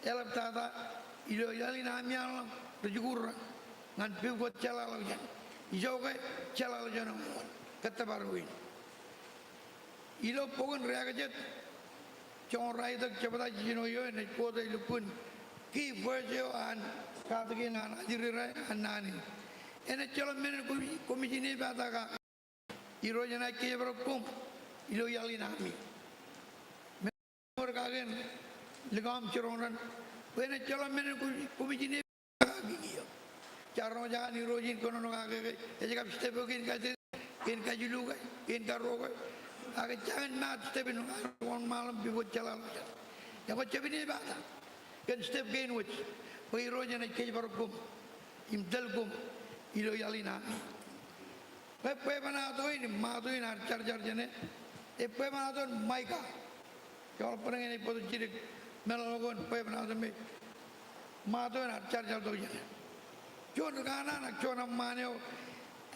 eḷaptata ilo iaḷ in ami eaḷọñ rej jikuuḷ raṇ ñan pipukot jeḷāḷọkjeṇ. Ijoke jeḷāḷọkjeṇ eṃṃan kōttōpar in. Ilo bok in Rekajet, joñoul ralitōk jebta jiljino eoon, ej quote e lukkuun key verse eo an katakin an ajri ro an naan in. En ejjeḷọk men in koṃij, koṃij inepata kake. Irooj enaaj kōjparok koṃ ilo iaḷ in ami. Men in kake en likao im jiroñ raṇ bwe en ejjeḷọk men in koṃij, koṃij inepata kake kiiō. Jaar roñjake an Irooj in kōnono kake ke ej kab step eo kein kajjitōk, kein kajilu ke, kein karuo ke. Ak ejjañin maat step in wōnṃaanḷọk pipukot jeḷāḷọkjeṇ. Ekwe jab inepata kōn step kein wōj bwe Irooj enaaj kōjparok koṃ im tōl koṃ ilo iaḷ in ami. Bwe bwebwenato in im ṃato in ear jar jar jāne, e bwebwenato in Maika. Joḷọk bōd ñe enaaj bōktok jidik meḷọkḷọk in bwebwenato me ṃato in ear jar jar tok jāne. Juon kanaan ak juon eṃṃaan eo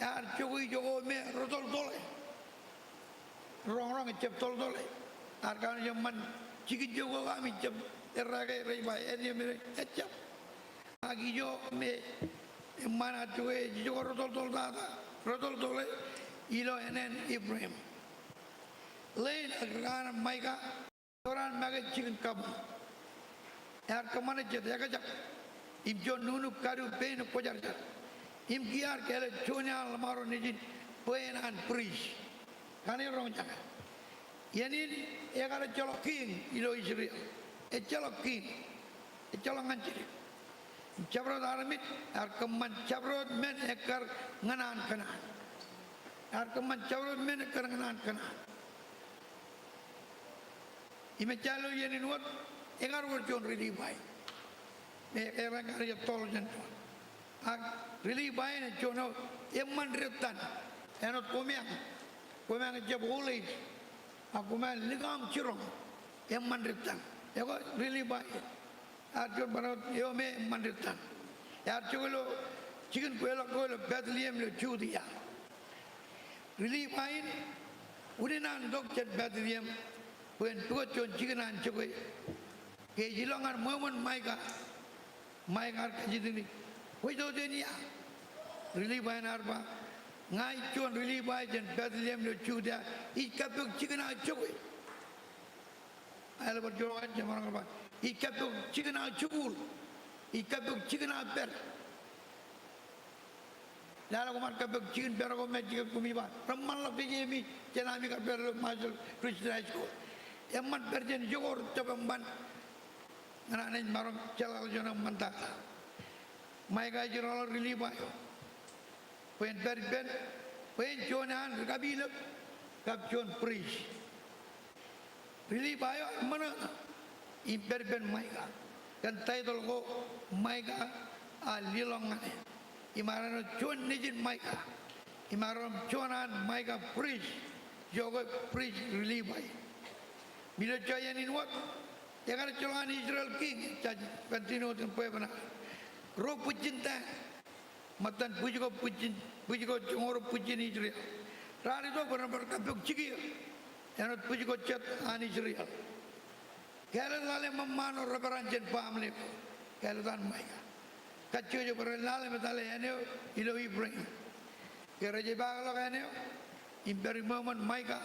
ear jokwe ijoko me retoḷtoḷe. Roñroñ ejjab toḷtoḷe. Ear kanooj eṃṃan jikin jokwe ko ami jab errā ke rej ba āindein men eo ejjab. Ak ijo me eṃṃaan ear jokwe ej ijoko retoḷtoḷtata, retoḷtoḷe ilo ānen Ipraim. Ḷein ak ri kanaan Maika, ewōr an make jikin kabuñ. Ear kōṃṃane jet ekjab im juon nuknuk kadu pein kwōjarjar. Im kiiō ear kāālōt juon iaḷ ḷōṃaro nejin bwe en an priest. Kaṇe roñjake. Iien in ekar ejjeḷọk king ilo Israel. Ejjeḷọk king. Ejjeḷọk ñan jidik. Im jabdewōt armej ear kōṃṃan jabdewōt men ekkar ñan an kōṇaan. Ear kōṃṃan jabdewōt men ekkar ñan an kōṇaan. Im ejja ilo iien in wōt, ekar wōr juon ri Livai me ear kar ettoḷọk jān juon. Ak ri Livai in ej juon eo eṃṃan dettan. Āinwōt komeañ, komeañ ejjab old age. Ak komeañ likao im jiroñ, eṃṃan dettan. Ekwe ri Livai ear juon barāinwōt eo me eṃṃan dettan. Ear jokwe ilo jikin kweilọk ko ilo Bethlehem ilo Judia. Ri Livai in unin an tok jān Bethlehem bwe en pukot juon jikin an jokwe. Ke ej ilọk ñan ṃweo ṃōn Maika, Maika ear kajjitōk im, kwōj tok jān ia? Ri Livai in ear ba, ña ij juon ri Livai jān Bethlehem ilo Judia, ij kappok jikin aō jokwe. Aelōñ bar juon eo ej jemaroñ ba, ij kappok jikin aō jikuuḷ. Ij kappok jikin aō pād. Lale koṃ ar kappok jikin pād ko me jikin koṃij ba reṃṃanḷọk kōj im ij jān ami kar pād ilo Marshall Christian High School. Eṃṃan pād jān ijoko rej jab eṃṃan ñan an ej maroñ jeḷāḷọkjeṇ eṃṃantata. Maika ej iroḷọk ri Livai eo bwe en pād ippān Bwe en juon an ri-kapilōk kab juon priest. Ri-Livai eo ear ṃōṇōṇō im pād ippān Maika. Kōn taitōl ko Maika ear lelọk ñan e. Im ear āinwōt juon nejin Maika. Im ear juon an Maika priest, ijoke priest ri-Livai. Im ilo juon iien in wōt, ekar ejjeḷọk an Israel king, jej continue wōt kōn bwebwenato. Ruo bwijin ta. Ṃōttan bwij ko bwijin, bwij ko joñoul ruo bwijin Israel. Raar itok bwe ren bar kappok jikier āinwōt bwij ko jet an Israel. Kāālōt lale ṃōṃaan ro rej pād an jān baaṃle ko. Kāālōt an Maika. Kajjojo bwe ren lale im etale āne eo ilo Ephraim. Ke rej epaakḷọk āne eo im pād iṃweo iṃōn Maika.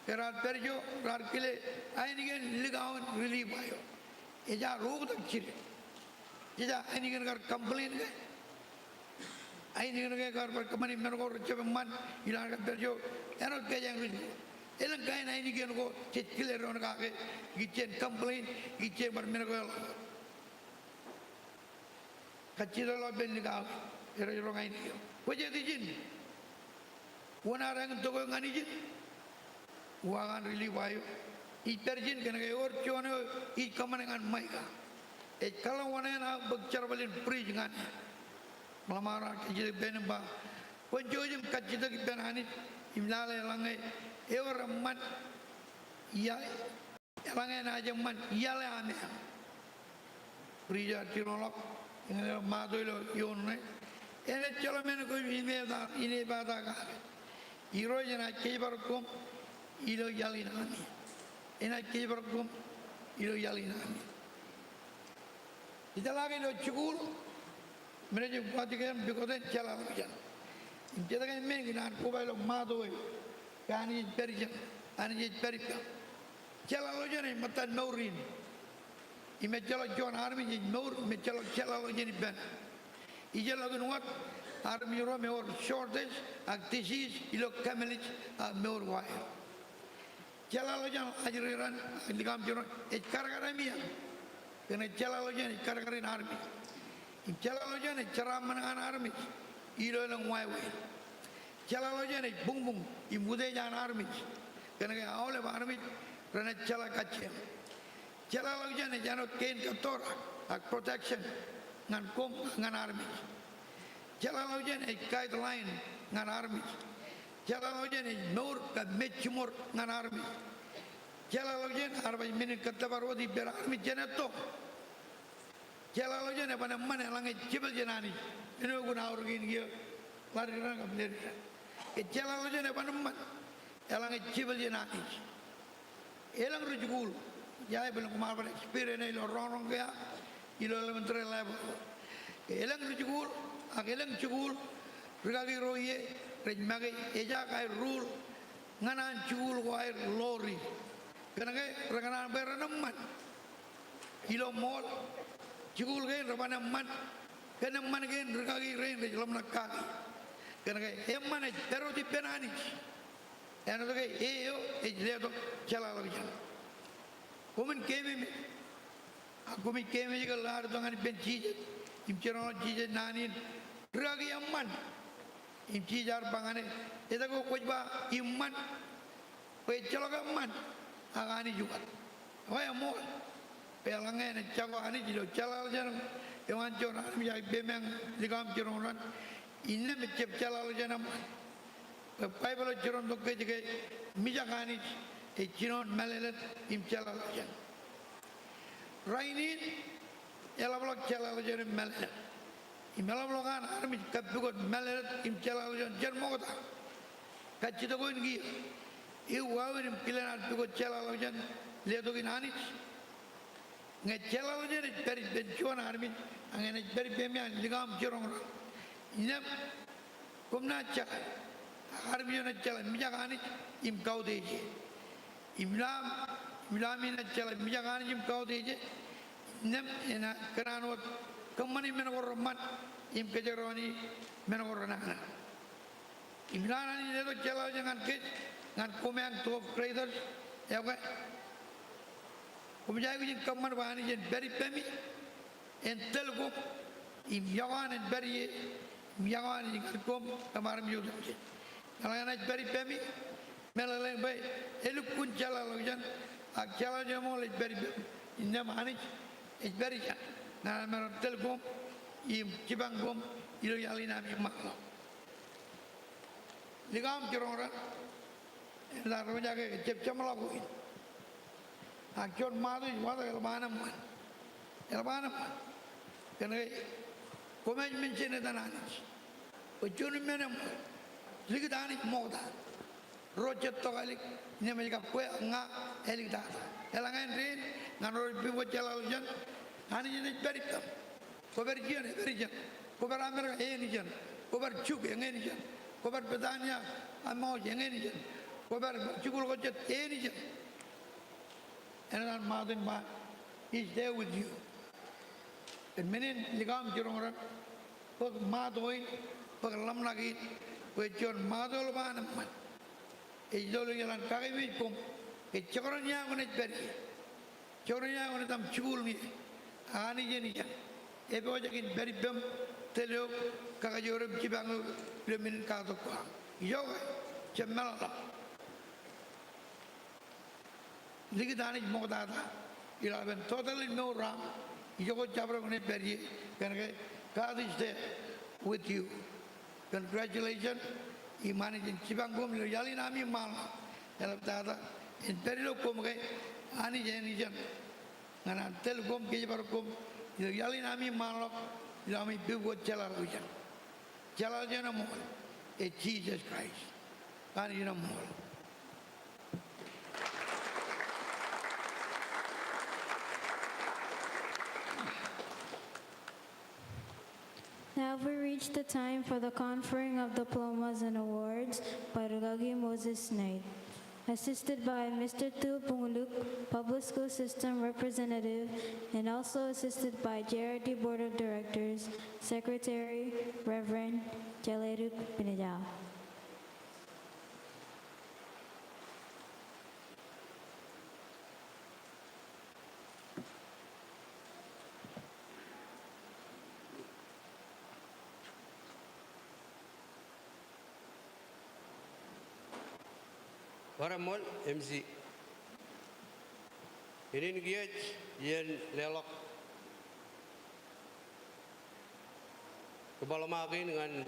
Ke raar pād ijo, raar kile ainikien likao in ri-Livai eo. Ej ar oktak jidik. Jej ainikin kar complain ke? Ainikin ke kar bar kōṃṃani men ko rejjab eṃṃan ilo an kar pād ijo āinwōt kōjeañ ri-Ju. Elōñ kain ainikin ko jej kile doon kake, ikijjien complain, ikijjien bar men ko eḷap. Kajjitōk ḷọk ippān likao in, rej roñ ainikien. Bwe jet ijin. Wōn ad āñin tok eo ñan ijin? Uwaak an ri-Livai eo. Ij pād ijin kōnke ewōr juon eo ij kōṃṃane ñan Maika. Ej kaḷọk wōṇāān aō bōk jerbal in priest ñan e. Ṃōḷ ṃōṇō, kajjitōk ippān im ba, kwōn jouj im kajjitōk ippān Anij im lale eḷaññe ewōr eṃṃan ia Eḷaññe enaaj eṃṃan iaḷe ameañ. Priest eo ear jiroñḷọk, eñin eo Matu ilo eoon ṇe. Enaaj jeḷā men ko im inepata, inepata kake. Irooj enaaj kōjparok koṃ ilo iaḷ in ami. Enaaj kōjparok koṃ ilo iaḷ in ami. Ij tōmak ilo jikuuḷ, men eo ej wōt kōn pukot in jeḷāḷọkjeṇ. Im jet kōn men kōn an koba ilo Matu eo. Ke Anij ej pād ijeṇ, Anij ej pād ippām. Jeḷāḷọkjeṇ ej ṃōttan mour in. Im ejjeḷọk juon armej ej mour, im ejjeḷọk jeḷāḷọkjeṇ ippān. Ijeḷọkin wōt, armej ro im ewōr shortage ak disease ilo kōmālij ak mour ko aer. Jeḷāḷọkjeṇ ajri raṇ, likao im jiroñ, ej kadkad āmiañ. Kōnke jeḷāḷọkjeṇ ej kadkadin armej. Im jeḷāḷọkjeṇ ej jeraaṃṃan ñan armej ilo elōñ wāween. Jeḷāḷọkjeṇ ej buñbuñ im utiej an armej. Kōnke aolep armej renaaj jeḷā kajjieṇ. Jeḷāḷọkjeṇ ej āinwōt kein kōttorak ak protection ñan koṃ, ñan armej. Jeḷāḷọkjeṇ ej guideline ñan armej. Jeḷāḷọkjeṇ ej mour kab mej jiṃor ñan armej. Jeḷāḷọkjeṇ ear baj men in kōttōpar wōt ippād armej jān etto. Jeḷāḷọkjeṇ eban eṃṃan eḷaññe jepel jān Anij. Āinwōt aorōk in kiiō ḷadik raṇ kab ledik raṇ. Ke jeḷāḷọkjeṇ eban eṃṃan eḷaññe jepel jān Anij. Elōñ ri-jikuuḷ, ij jab bōlen koṃ ar bar experience ilo roñroñ ke aō, ilo elementary level. Elōñ ri-jikuuḷ, ak elōñ jikuuḷ, rikaki ro ie, rej make, ejaak aer rule ñan an jikuuḷ ko aer lorry. Kōnke rekōṇaan bwe ren eṃṃan. Ilo ṃool, jikuuḷ kein reban eṃṃan, kōn eṃṃan kein rikaki rein rej ḷōmṇak kaki. Kōnke eṃṃan ej pād wōt ippān Anij. Āinwōt ke e eo ej letok jeḷāḷọkjeṇ. Koṃwin keememej. Ak koṃij keememej ke ḷak itok ñan ippān Jisōs. Im jiroñḷọk Jisōs naan in. Rikaki eṃṃan. Im Jisōs ear ba ñan e. Etke kwōj ba eṃṃan? Bwe ejjeḷọk eṃṃan. Ak Anij wōt. Ekwe eṃool. Bwe eḷaññe enaaj jako Anij ilo jeḷāḷọkjeṇ eo an juon armej ak ippān likao im jiroñ raṇ. Innām ejjab jeḷāḷọkjeṇ eṃṃan. Bwe Baibōḷ ej jiroñtok kōj ke mijak Anij ej jinoin mālōtlōt im jeḷāḷọkjeṇ. Rainin eḷapḷọk jeḷāḷọkjeṇ im mālōtlōt. Im eḷapḷọk an armej kappukot mālōtlōt im jeḷāḷọkjeṇ jān ṃokta. Kajjitōk eo in kiiō. Ewi wāween im kilen ad pukot jeḷāḷọkjeṇ letok in Anij. Ñe jeḷāḷọkjeṇ ej pād ippān juon armej, ak enaaj pād ippāmi an likao im jiroñ raṇ. Innām koṃ naaj jeḷā. Ak armej eo enaaj jeḷā mijak Anij im kautiej e. Im ilo aṃ, im ilo ami naaj jeḷā mijak Anij im kautiej e. Innām enaaj kōṇaan wōt kōṃṃani men ko reṃṃan im kōjeraoni men ko renana. Im ilo an Anij letok jeḷāḷọkjeṇ ñan kōj, ñan koṃeañ twelve graders, ekwe. Koṃij aikuj in kōṃṃan bwe Anij en pād ippāmi, en tōl koṃ, im iọkwe an en pād ie, im iọkwe an ej ñan koṃ, kōm armej otemjej. Eḷaññe enaaj pād ippaṃi, meḷeḷein bwe elukkuun jeḷāḷọkjeṇ, ak jeḷāḷọkjeṇ ṃool ej pād ippaṃ, innām Anij ej pād ijeṇ ñan aṃ tōl koṃ im jipañ koṃ ilo iaḷ in ami ṃaanḷọk. Likao im jiroñran, enaaj ro jake jab jeṃḷọk in. Ak juon ṃaat eo ej watōk eḷap an eṃṃan. Eḷap an eṃṃan. Kōnke koṃij mention etan Anij. Bwe juon men eṃṃan. Likūt Anij ṃokta. Ro jet tok ālik, innām ej kab kwe ak ña āliktata. Eḷaññe en dein, ñan ro rej pipwe jeḷāḷọkjeṇ, Anij enaaj pād ippaṃ. Kwōpād ijeṇ, epād ijeṇ. Kwōpād Amerika, eṇ ijeṇ. Kwōpād Chuuk, eṇ ijeṇ. Kwōpād Bethania, Emmaus, eṇ ijeṇ. Kwōpād jikuuḷ ko jet, eṇ ijeṇ. Eṇ etan ṃaat in ba, He's there with you. Kōn men in likao im jiroñran, bōk ṃaat eo in, bōk ḷōmṇak in, bwe juon ṃaat eo eḷap an eṃṃan. Ej itok ilo iaḷ an kakememej koṃ, ke jekdọọn ia kwōnaaj pād ie. Jekdọọn ia kwōnaaj etal jikuuḷ ñe, Anij eṇ ijeṇ. Epojak in pād ippaṃ, tōl eok, kakajoor eok, jipañ eok, ilo men in katak ko aṃ. Ijoke, jab meḷọkḷọk. Likūt Anij ṃoktata, ilo etan total in mour eo aṃ, ijoke jabdewōt kwōnaaj pād ie, kōnke God is there with you. Congratulations, im Anij en jipañ koṃ ilo iaḷ in ami ṃaanḷọk. Eḷaptata, en pād ilo koṃ ke Anij eṇ ijeṇ ñan an tōl koṃ, kōjparok koṃ ilo iaḷ in ami ṃaanḷọk, ilo ami pipwe jeḷāḷọkjeṇ. Jeḷāḷọkjeṇ eo ṃool ej Jisōs Kraist. Anij in eṃṃool. Now we reach the time for the conferring of diplomas and awards by Rikaki Moses Knight, assisted by Mister Tu Punguluk, Public School System Representative, and also assisted by J R D Board of Directors, Secretary, Reverend Jeleduk Pinejao. Bar eṃṃool, M C. Ineen kiiō ej iien leḷọk diploma kein ñan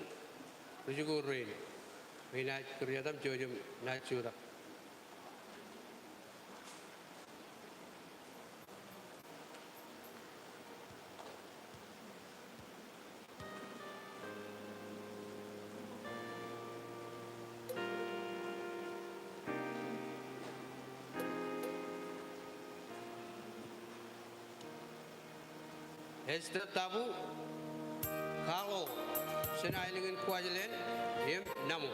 ri-jikuuḷ rein. Inaaj kūr iaad aṃ jouj im naaj jutak. Esther Tabu Kalo, jān aelōñ in Kuwajleen im Namo.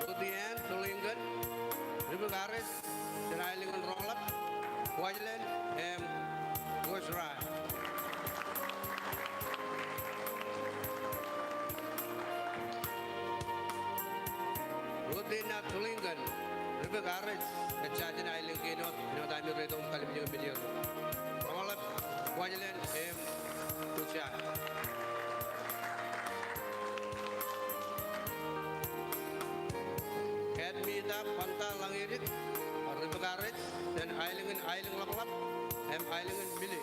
Ruth Ann Tulington, Ri-Bukarest, jān aelōñ in Roñḷap, Kuwajleen im Kosrae. Rutina Tulington, Ri-Bukarest, ejja jān aelōñ kein wōt, āinwōt ami rej itok im kallimjek im itok. Roñḷap, Kuwajleen im Kosrae. Kadmita Banta Langirij, Ri-Bukarest, jān aelōñ in Aelōñḷapḷap im aelōñ in Mile.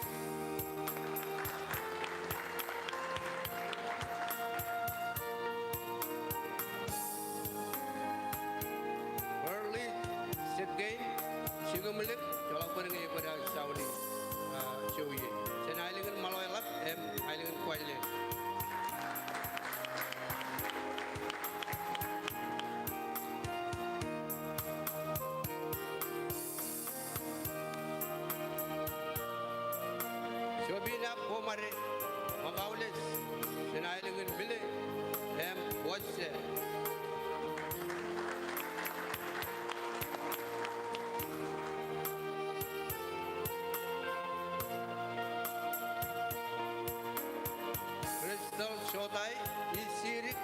Early Sitkei Jikimlik, joḷọk bōd ñe ekwōj aō saoni, ah, jowi e. Jān aelōñ in Ṃaḷoeḷap im aelōñ in Kuwajleen. Jobina Bomare Makaules, jān aelōñ in Mile im Wōjje. Crystal Jotai Isirik,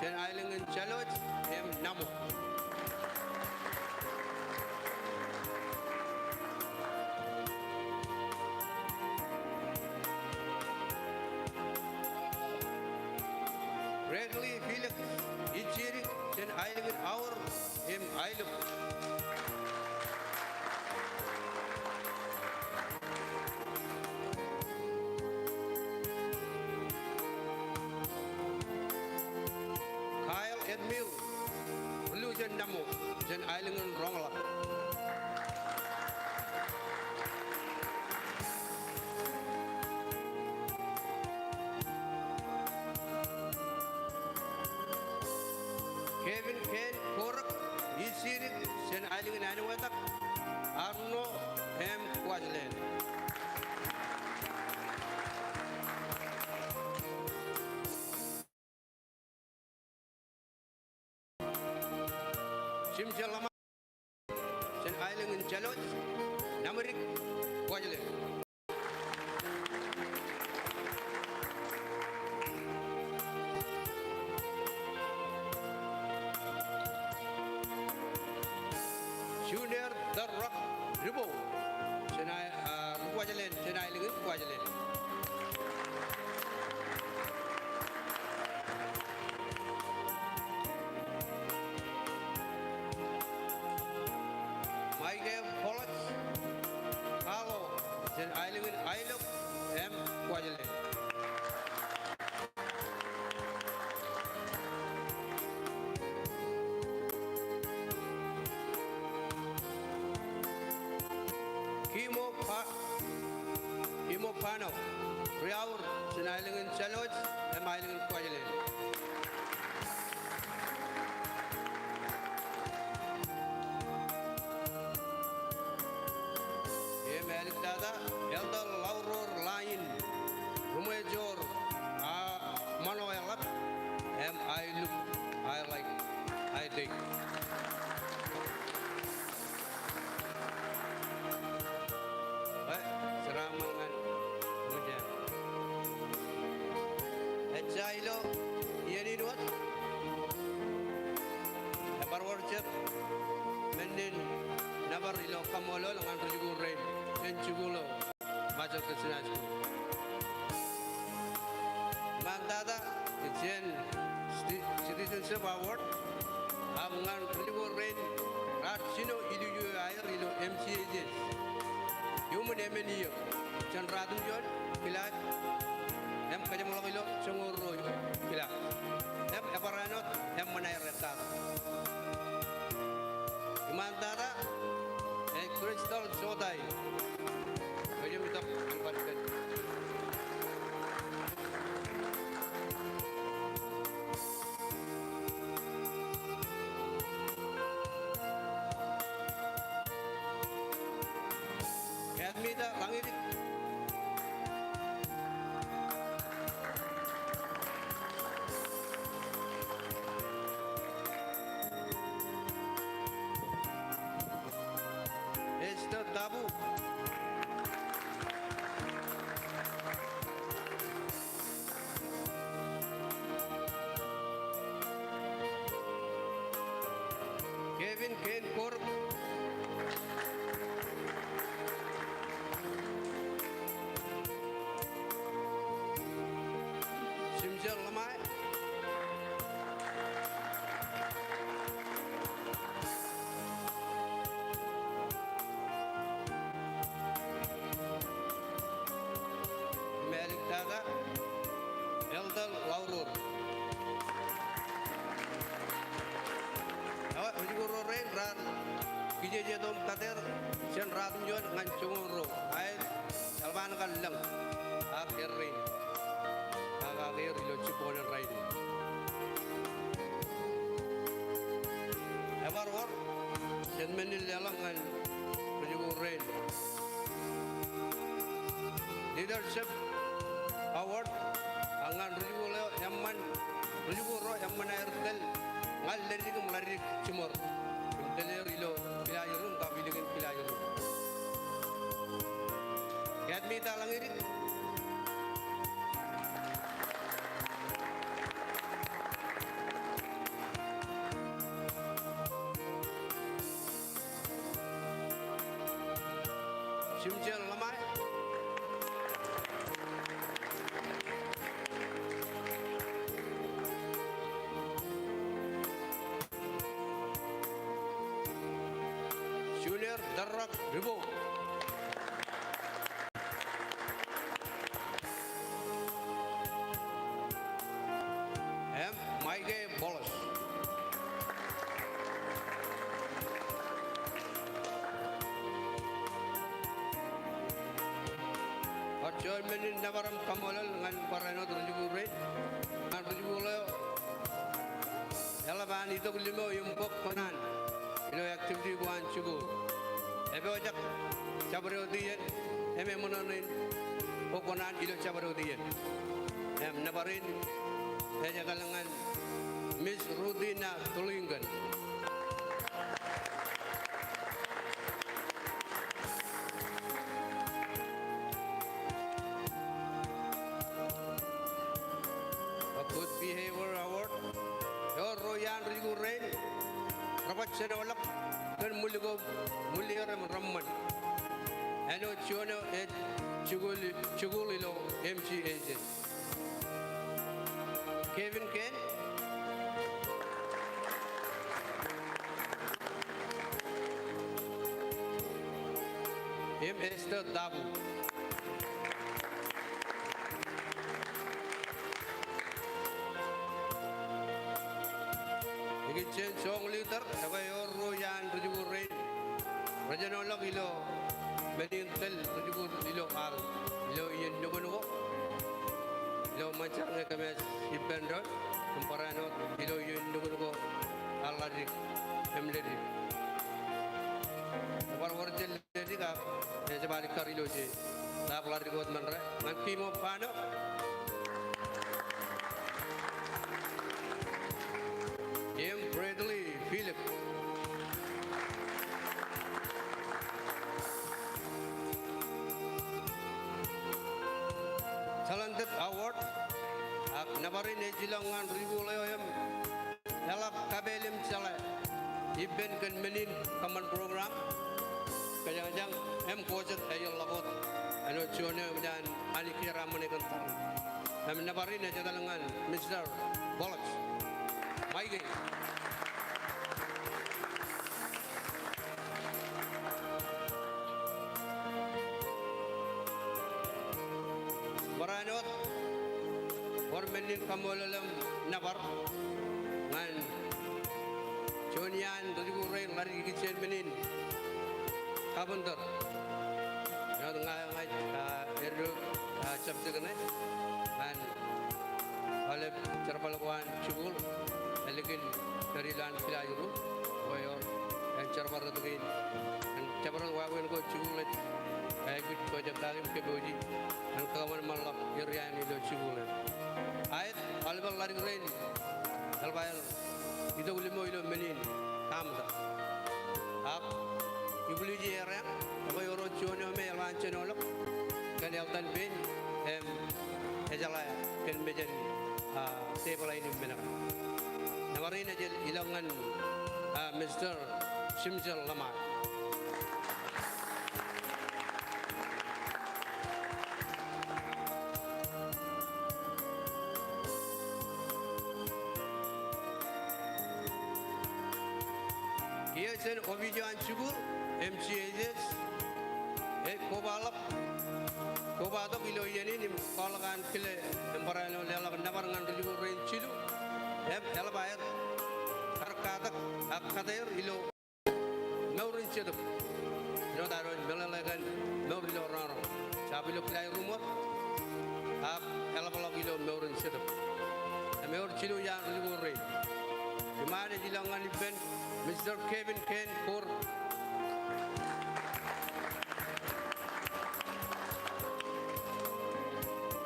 jān aelōñ in Jālwōj im Namo. Ijjidik jān aelōñ in Aor im Aelōñ. Kyle Edmil, ri-lujān Nammo jān aelōñ in Roñḷap. Kevin Ken Korōk, ijjidik jān aelōñ in Aniwetak, Arno im Kuwajleen. Jimse Ḷama jān aelōñ in Jālwōj, Namdik, Kuwajleen. Junior Tōl Rọk Dibo jān ae- a, Kuwajleen, jān aelōñ in Kuwajleen. Maike Polot Kalo jān aelōñ in Aelōñ im Kuwajleen. Kimo Pa- Kimo Pano, ri-aor jān aelōñ in Jālwōj im aelōñ in Kuwajleen. Im āliktata, Elder Lauror Lain, Ruṃwij Joor, a, Ṃaṇo Eḷap, im Aeluk, Aelak, Aedek. Bwe jeraaṃṃan ñan eṃōj. Ejja ilo iien in wōt, ebar wōr jet men in nōbar ilo kaṃṃoolol ñan rijikuuḷ rein jān jikuuḷ eo Major Christian High School. Iṃaantata, ej jān Citi- Citizenship Award, ak ñan rijikuuḷ rein raar jino ilju eo aer ilo M C H S iuṃwin emān iiō, jān ratimjuon kilaaj im kōjeṃḷọk ilo joñoul ruo kilaaj. Im ebar āinwōt eṃṃan aer ettata. Iṃaantata, ej Crystal Jotai. Ej itok ñan bar kōn Katmita Lañidik. Esther Tabu. Kevin Ken Korōk. Jimse Ḷamai. Im āliktata, Elder Lauror. Eo, rijikuuḷ ro rein raar kijeje tok im kate er jān ratimjuon ñan joñoul ruo. Aet, eḷap an kar lōñ. Ak errein. Ak, ak er ilo jibboñōn rainin. Ebar wōr jet men in leḷọk ñan rijikuuḷ rein. Leadership Award, ak ñan rijikuuḷ eo eṃṃan, rijikuuḷ ro eṃṃan aer tōl ñan leddik im ḷaddik jiṃor. Im tōl er ilo kilaajruum, kab ilikin kilaajruum. Katmita Lañidik. Jimse Ḷamai. Tōrrak Ribo. Im Maike Bolos. Bar juon men in nōbar im kaṃṃoolol ñan barāinwōt ri jikuuḷ rein, ñan ri jikuuḷ eo eḷap an itok limo im bōk kōṇaan ilo activity ko an jikuuḷ. Epojak jabdewōt iien im eṃōṇōṇō in bōk kōṇaan ilo jabdewōt iien. Im nōbar in ej etal ñan Miss Rutina Tulingan. A Good Behavior Award. Ewōr ruo iaan ri jikuuḷ rein rej baj jenoḷọk kōn ṃwil ko, ṃwil er im reṃṃan. Āinwōt juon eo ej jikuuḷ, jikuuḷ ilo M G H S. Kevin Ken. Im Esther Tabu. Ikijjien joñoul itar, ekwe ewōr ruo iaan ri jikuuḷ rein rej jenoḷọk ilo men in tōl ri jikuuḷ ilo al, ilo iien nuknuk ko, ilo ṃōn jar ñe kōmeañ ippān doon, im barāinwōt ilo iien nuknuk ko, al ḷadik im ledik. Ebar wōr jet ledik ak ej jab alikkar ilo je ḷap ḷadik wōt men ro ñan Kimo Pano im Bradley Philip. Talented Award, ak nōbar in ej ilọk ñan ri jikuuḷ eo im eḷap kapeel im jeḷā ippān kōn men in kōṃṃan program, kōjañjañ im ko jet ej ḷọk wōt, āinwōt juon eo eṃōj an Anij Kōjeraaṃṃan kōn tarrin. Im nōbar in ej etal ñan Mister Bolos. Maike. Barāinwōt, wōr men in kaṃṃoolol im nōbar ñan juon iaan ri jikuuḷ rein ḷadik ikijjien men in kabōntor. Āinwōt ña, ña, a, eddo, a, jab jekōṇe ñan aolep jerbal ko an jikuuḷ ālikin pād ilowaan classroom, bwe ewōr, en jerbal rot kein, en jerbal wāween ko jikuuḷ ej, ej aikuj pojak kaki im kōpooji, en kōṃanṃanḷọk area in ilo jikuuḷ in. Aet, aolepen ḷadik rein, eḷap aer itok limo ilo men in kaṃta. Ak ibwiljin area, ekwe ewōr juon eo me eḷap an jenoḷọk kōn eḷtan pein, im ejeḷā kōn mejān, a, tebōḷ in im men eo. Nōbar in ej ilọk ñan, a, Mister Jimsel Lamar. Kiiō jān opiij eo an jikuuḷ, M G H S, ej kobaḷọk, kobatok ilo iien in im kwaḷọk an kile im barāinwōt eḷap nōbar ñan ri jikuuḷ rein jilu, im eḷap aer kar katak ak kate er ilo mour in jetōb. Āinwōt ad wōj meḷeḷe kōn mour ilo roñroñ. Jab ilo classroom wōt, ak eḷapḷọk ilo mour in jetōb. Im ewōr jilu iaan ri jikuuḷ rein. Iṃaan ej ilọk ñan ippān Mister Kevin Ken Kor.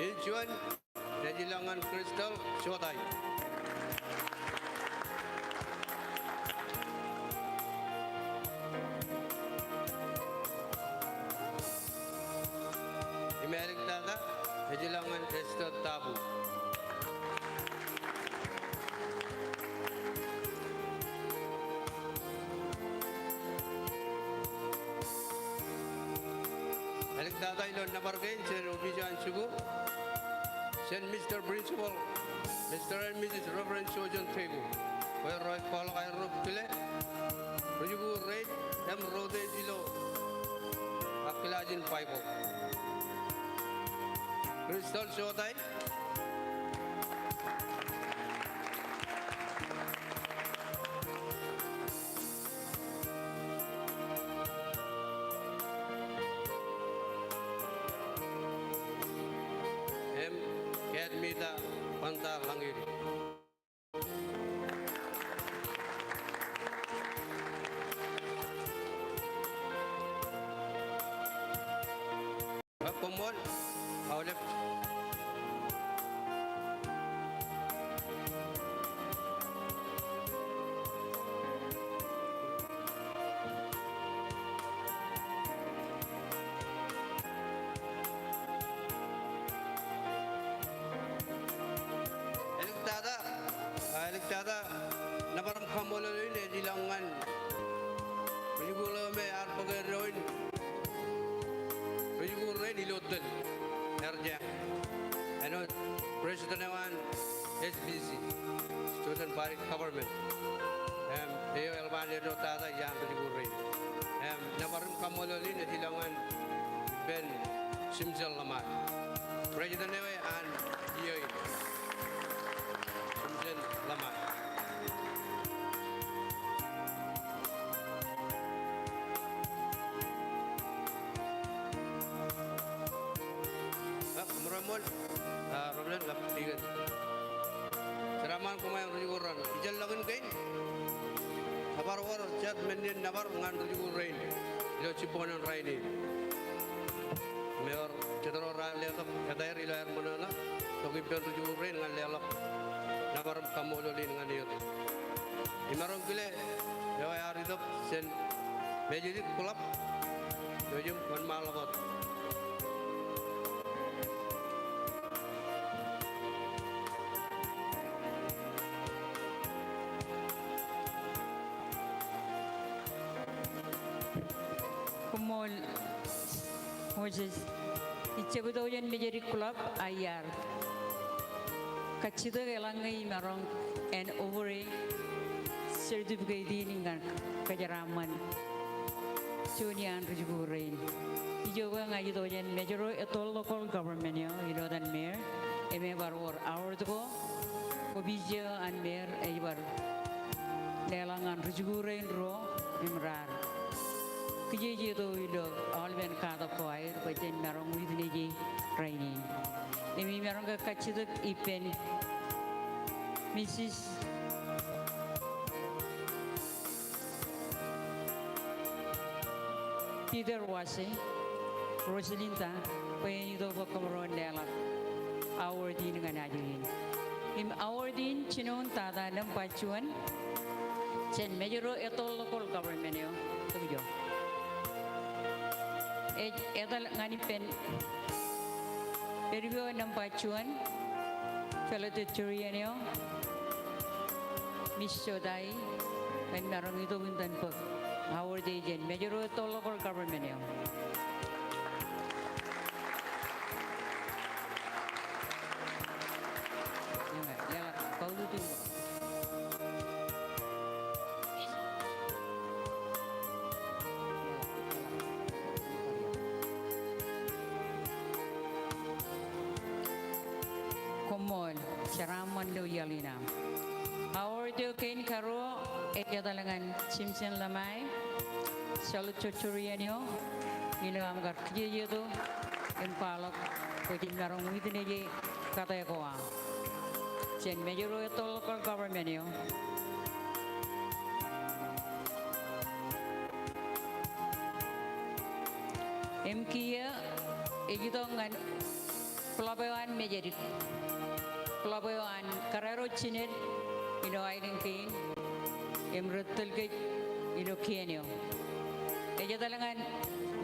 In juon, ej ilọk ñan Crystal Jotai. Im āliktata, ej ilọk ñan Esther Tabu. Āliktata ilo nōbar kein jān opiij eo an jikuuḷ, jān Mister Principal, Mister and Missus Reverend Jojen Teku, bwe rej kwaḷọk aerro kile ri jikuuḷ rein im ro rej ilo in Baibōḷ. Crystal Sotai. Im Kadmita Banta Langiri. Koṃṃool, aolep. Āliktata, āliktata, nōbar im kaṃṃoolol in ej ilọk ñan ri-jikuuḷ eo me ear bōk eddo in, ri-jikuuḷ rein ilo tōl, Erja. Āinwōt president eo an S B C, Student Body Government. Im eo eḷap an eddo tata iaan ri-jikuuḷ rein. Im nōbar im kaṃṃoolol in ej ilọk ñan ippān Jimson Ḷōṃae. President eo an iiō in, Jimson Ḷōṃae. Ak, koṃro ṃool, a, Reverend kab Deacon. Jeraaṃṃan koṃ eo ri-jikuuḷ raṇ. Ijellọkin kein. Ebar wōr jet men in nōbar ñan ri-jikuuḷ rein ilo jibboñōn rainin. Im ewōr jet ro raar letok etaer ilo aer ṃōṇōṇō tok ippān ri-jikuuḷ rein ñan leḷọk nōbar im kaṃṃoolol in ñan er. Imaroñ kile eo ear itok jān Mejdik Club eo im wōnṃaanḷọk wōt. Koṃṃool Moses. Ij jab itok jān Mejdik Club a iar kajjitōk eḷaññe imaroñ en award certificate in ñan kōjeraaṃṃan juon iaan ri-jikuuḷ rein. Ijoke ña ij itok jān Mājro Atoll Local Government eo, ilo etan mayor, im ebar wōr award ko, opiij eo an mayor ej bar leḷọk ñan ri-jikuuḷ rein ruo im raar kijejeto ilo aolepen katak ko aer bwe jen maroñ witness e rainin. Im imaroñ ke kajjitōk ippān Missus Peter Wase, Rosalinda, bwe en itok bwe kōṃro en leḷọk award in ñan ajo in. Im award in jinoin tata nōṃba juon jān Mājro Atoll Local Government eo, tok ijo. Ej etal ñan ippān leddik eo nōṃba juon, valedictorian eo, Miss Sotai, bwe en maroñ itok intan bōk award e jān Mājro Atoll Local Government eo. Koṃṃool, jeraaṃṃan ilo iaḷ in aṃ. Award eo kein karuo ej etal ñan Jimson Ḷōṃae, valedictorian eo, ilo aṃ kar kijejeto im kwaḷọk bwe jen maroñ witness e kate ko aṃ jān Mājro Atoll Local Government eo. Im kiiō ej itok ñan club eo an Mājdik, club eo an kōrā ro jined ilo aelōñ kein im rej tōl kōj ilo kien eo. Ej etal ñan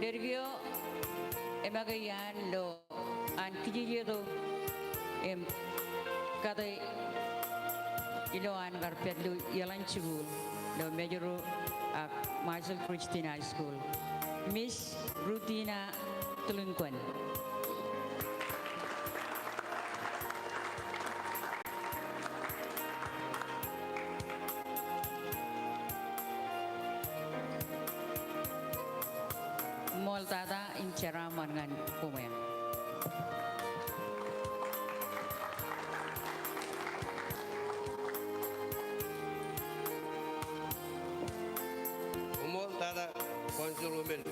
leddik eo eṃake iaan lo an kijejeto im kate ilo an kar pād ilo iaḷan jikuuḷ ilo Mājro ak Marshall Christian High School, Miss Rutina Tulunkuan. Ṃool tata, in jeraaṃṃan ñan koṃeañ. Koṃṃool tata council women,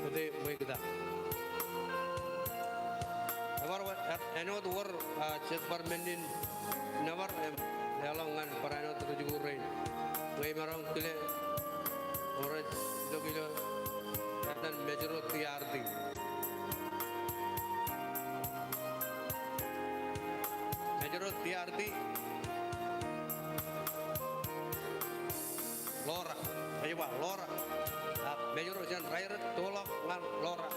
kōtē ṃweiuktak. Ebar wōt, āinwōt wōr, ah, jet bar men in nōbar im leḷọk ñan barāinwōt rijikuuḷ rein. Ñe imaroñ kile, ewōr ej itok ilo etan Mājro Tiarti. Mājro Tiarti. Lora. Ej ba, Lora. Ah, Mājro jān Rairōk, toḷọk ñan Lora.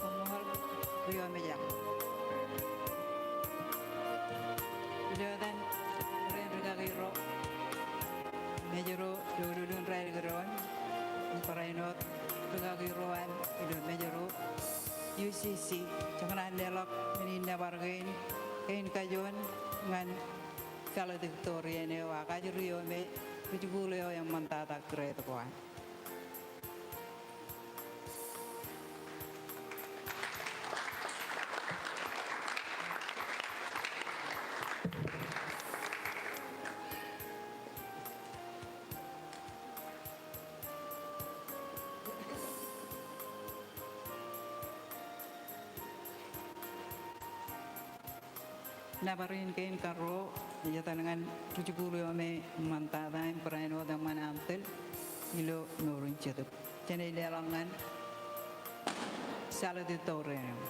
Koṃṃool, ri-omejañ. Ilo etan ren rikaki ro, Mājro Doulul in Raelkdoon, im barāinwōt rikaki ro an ilo Mājro U C C, jen kōṇaan leḷọk men in nōbar kein, kein kajoon ñan valedictorian eo ak ajri eo me rijikuuḷ eo eṃṃantata grade ko an. Nōbar in kein karuo ej etal ñan rijikuuḷ eo me eṃṃantata im barāinwōt eṃṃan an tōl ilo mour in jetōb. Jenaaj leḷọk ñan valedictorian eo.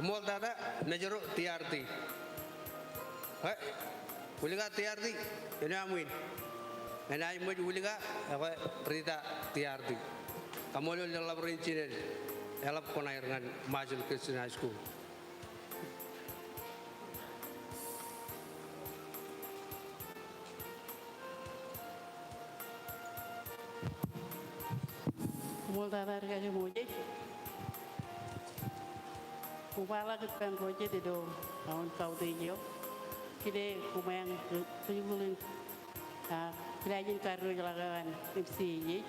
Koṃṃool tata, Mājro Tiarti. Ke, Wilka Tiarti, ilo aṃ in. Enaaj ṃōj Wilka, ekwe Rita Tiarti. Kaṃṃoolol eḷap rein jined, eḷap kuṇaer ñan Marshall Christian High School. Koṃṃool tata rikaki Moses. Kobaḷọk ippān Rojet ilo aon kautiej eo. Kile koṃeañ ri-, rijikuuḷ in, ah, pijin kadiwōjḷọk eo an M C A J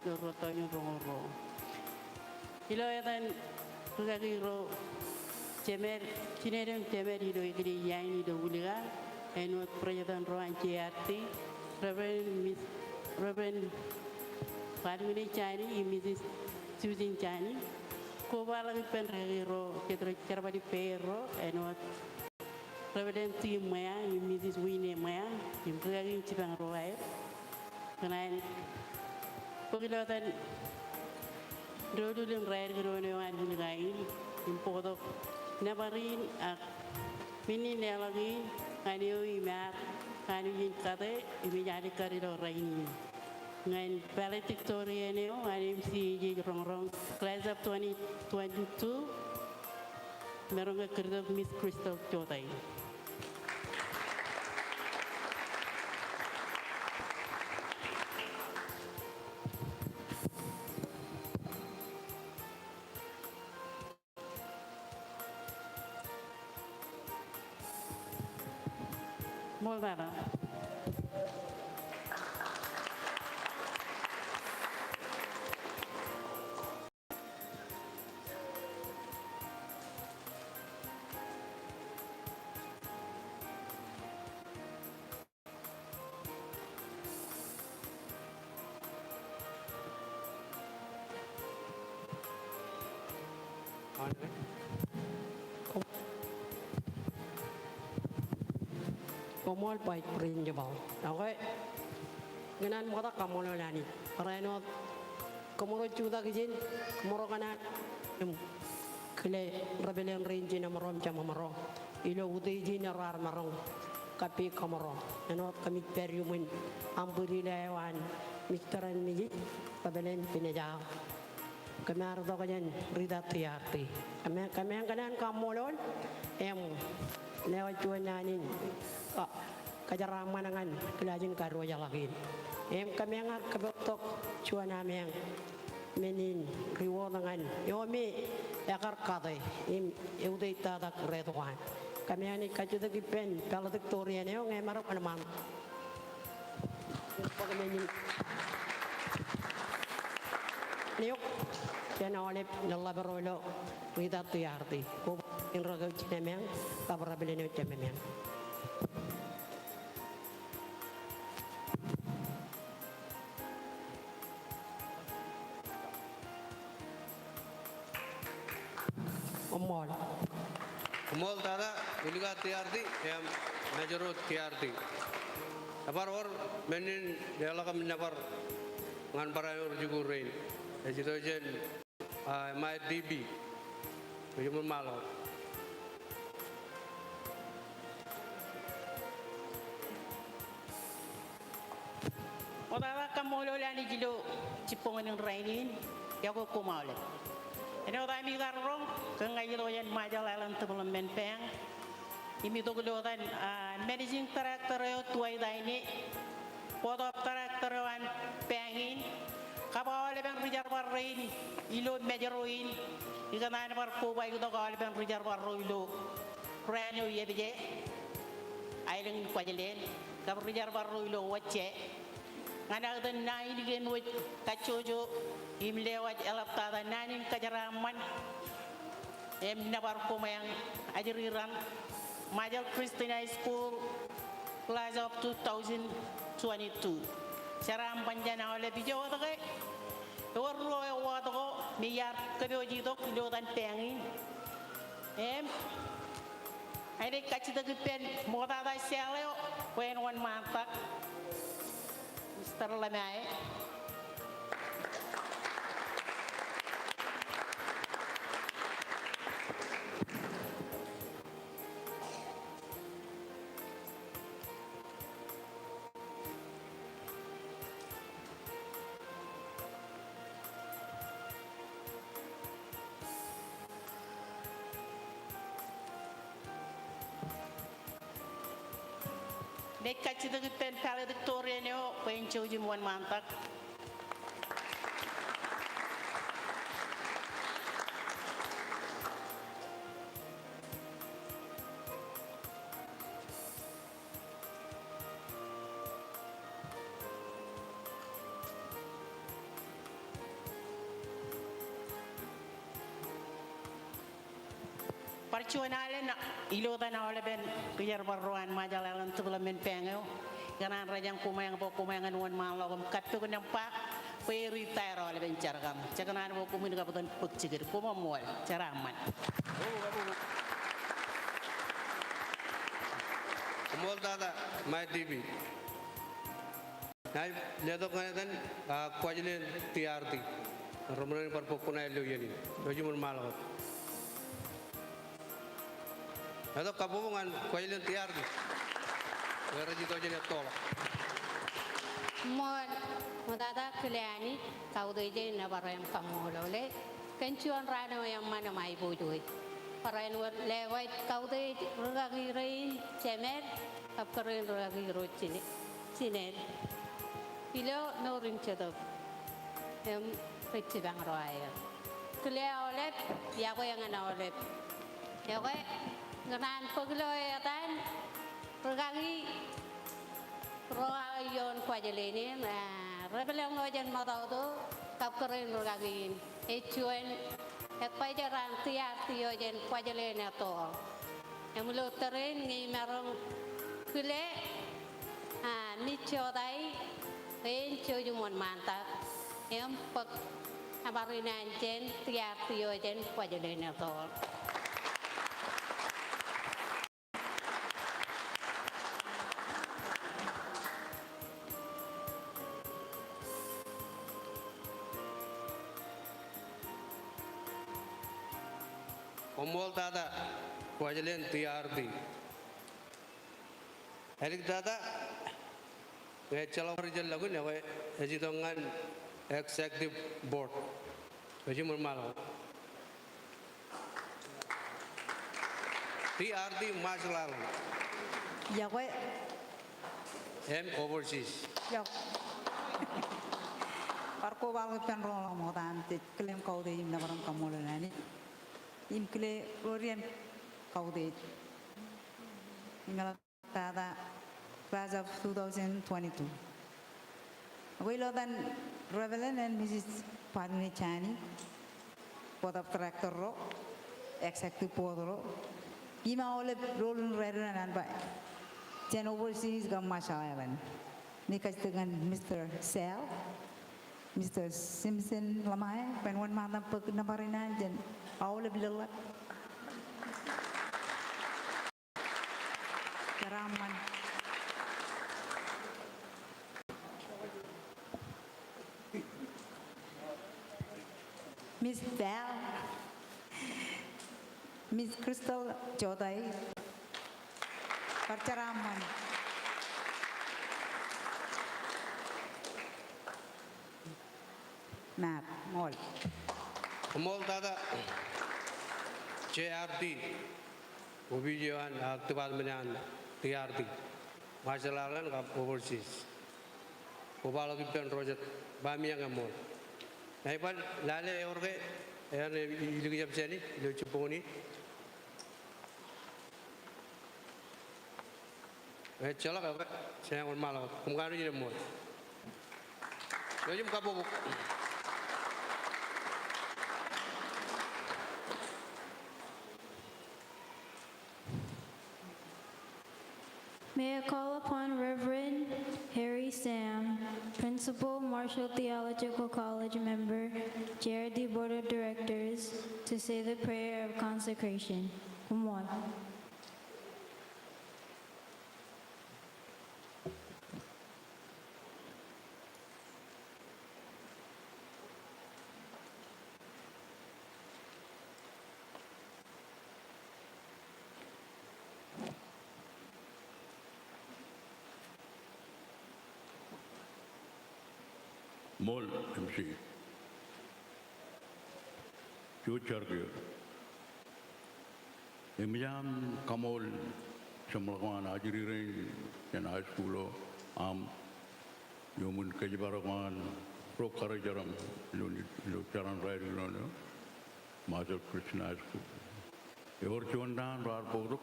ilo ruo tọujin roñoul ruo. Ilo etan rikaki ro jemed, jined im jemed ilo eklejia in ilo Wilka, āinwōt president ro an J R T, Reverend Mis-, Reverend Balmini Jani im Mrs. Susan Jani. Kobaḷọk ippān rikaki ro jet rej jerbal ippāerro, āinwōt Reverend Tim Ṃweañ im Mrs. Wine Ṃweañ im rikaki in jipañ ro aer. Kōṇaan bōk ilo etan doulul im raelkdoon eo an Wilka in im bōktok nōbar in ak men in leḷọk in ñan eo im ear kanooj in kate im ej alikkar ilo rainin. Ñan valedictorian eo an M C A J roñroñ, class of twenty twenty-two, maroñ ke kūrtok Miss Crystal Jotai. Ṃool tata. Koṃṃool Vice Principal. Ekwe, ikōṇaan ṃokta kaṃṃoolol Anij. Barāinwōt kōṃro jutak ijin, kōṃro kōṇaan im kile rebelen rein jinem ro im jemem ro ilo utiej in raar maroñ kappei kōṃro. Āinwōt kōmij pād iuṃwin aṃ bwidila eo an Mister and Missus, rebelen Pinejak. Kōm ar itok jān Rita Tiarti. Kōm, kōm kōṇaan kaṃṃoolol im lewōj juon naan in ka, kōjeraaṃṃan ñan kilaaj in kadiwōjḷọk in. Im kōm ar kōpootok juon ameañ men in reward ñan eo me ekar kate im eutiej tatak retok an. Kōm naaj kajjitōk ippān valedictorian eo ñe emaroñ wōnṃaan. Eok, jān aolep leḷḷap ro ilo Rita Tiarti. Koba in rūkaki jinem eñ, kab rebelen eo jemem eñ. Koṃṃool. Koṃṃool tata Ilika Tiarti im Mājro Tiarti. Ebar wōr men in leḷọk im nōbar ñan barāinwōt ri jikuuḷ rein. Ej itok jān, ah, M I D P. Ej wōnṃaanḷọk. Ṃoktata kaṃṃoolol Anij ilo jibboñōn in rainin, iọkwe koṃ aolep. Āinwōt ami kar roñ, kōn ña ij itok jān Marshall Islands Development Bank, im itok ilo etan, ah, managing director eo Dwight Aine, board of director eo an bank in, kab aolepen ri jerbal rein ilo Mājro in, ikōṇaan bar kobaik tok aolepen ri jerbal ro ilo raan eo ej pād ie, aelōñ in Kuwajleen, kab ri jerbal ro ilo wōjje. Ñan aō itōn naan in iien wōj kajjojo im lewōj eḷaptata naan in kajeraaṃṃan im nōbar koṃeañ ajri raṇ Marshall Christian High School Class of two thousand twenty-two. Jeraaṃṃan jān aolep ijo wōt ke ewōr ruo eo wōt ko me iar kōpooji tok ilo etan bank in. Im inaaj kajjitōk ippān ṃoktata jeḷā eo bwe en wōnṃaantak. Mister Lemae. Inaaj kajjitōk ippān valedictorian eo bwe en jouj im wōnṃaantak. Bar juon alen ilo etan aolepen ri jerbal ro an Marshall Islands Development Bank eo. Ikōṇaan rej jañ koṃeañ bwe koṃeañ en wōnṃaanḷọk im kappok nōṃba bwe eritire aolepen jar kaṇ. Jekōṇaan bwe koṃwin kab etan bōk jikier. Koṃṃool, jeraaṃṃan. Koṃṃool tata, M I D P. Ña ij letok ñan etan, ah, Kuwajleen Tiarti. Reṃṃan in bar bōk kuṇaō ilo iien in. Jouj im wōnṃaanḷọk. Letok kabbokbok ñan Kuwajleen Tiarti. Bwe rej itok jān ettoḷọk. Ṃool, ṃoktata kile Anij, kautiej e, nōbar e im kaṃṃoolol e. Kōn juon raan eo eṃṃan im aiboojoj. Barāinwōt lewōj kautiej rūkaki rein jemed, kab kōrā in rūkaki ro jine-, jined. Ilo mour in jetōb. Im ri jipañ ro aer. Kile aolep, iọkwe ñan aolep. Iọkwe, ikōṇaan bōk ilo etan, rūkaki ro aō ioon Kuwajleen in, ah, rebelōñ eo jān Ṃōtauto, kab kōrā in rūkaki in. Ej juon advisor an Tiarti eo jān Kuwajleen ettoḷ. Im ilo tōre in ñe imaroñ kile, ah, Miss Jotai, en jouj im wōnṃaantak. Im bōk ṃaroñ in an jān Tiarti eo jān Kuwajleen ettoḷ. Koṃṃool tata Kuwajleen T R D. Āliktata, ñe ejjeḷọk ri jellọkin, ekwe ej itok ñan Executive Board. Ej im wōnṃaanḷọk. T R D Marshall Islands. Iọkwe. Im overseas. Iọkwe. Bar kobaḷọk ippān roñoul ḷọk ṃokta im jej kile im kautiej im nōbar im kaṃṃoolol Anij. Im kile ro ri en kautiej. Im eḷap tata class of two thousand twenty-two. Ekwe ilo etan Reverend and Missus Padune Jani, Board of Director ro, Executive Board ro, im aolep ro ilo raelep in an ba jān overseas kab Marshall Island. Ñe ij kajjitōk ñan Mister Sal, Mister Simpson Lemae, bwe en wōnṃaanḷọk bōk nōbar in an jān aolep lōḷḷap. Jeraaṃṃan. Miss Val, Miss Crystal Jotai, bar jeraaṃṃan. Maat, ṃool. Koṃṃool tata J R D, opiij eo an, ah, department an T R D, Marshall Island kab overseas. Kobaḷọk ippān ro jet ba miañ, eṃṃool. Ña iban lale ewōr ke ear ilikjab jāni ilo jibboñ in. Ejjeḷọk, ekwe, jen wōnṃaanḷọk. Koṃ kanooj in eṃṃool. Ej im kabbokbok. May I call upon Reverend Harry Sam, Principal, Marshall Theological College, member, J R D Board of Directors, to say the prayer of consecration. Koṃṃool. Ṃool, M C. Jouj jar kiiō. Eṃōj aṃ kaṃool jeṃḷọk ko an ajri rein jān high school eo aṃ iuṃwin kōjparok an ro karijeram ilo, ilo jeran raelep ilo, ilo Marshall Christian High School. Ewōr juon taan raar bōktok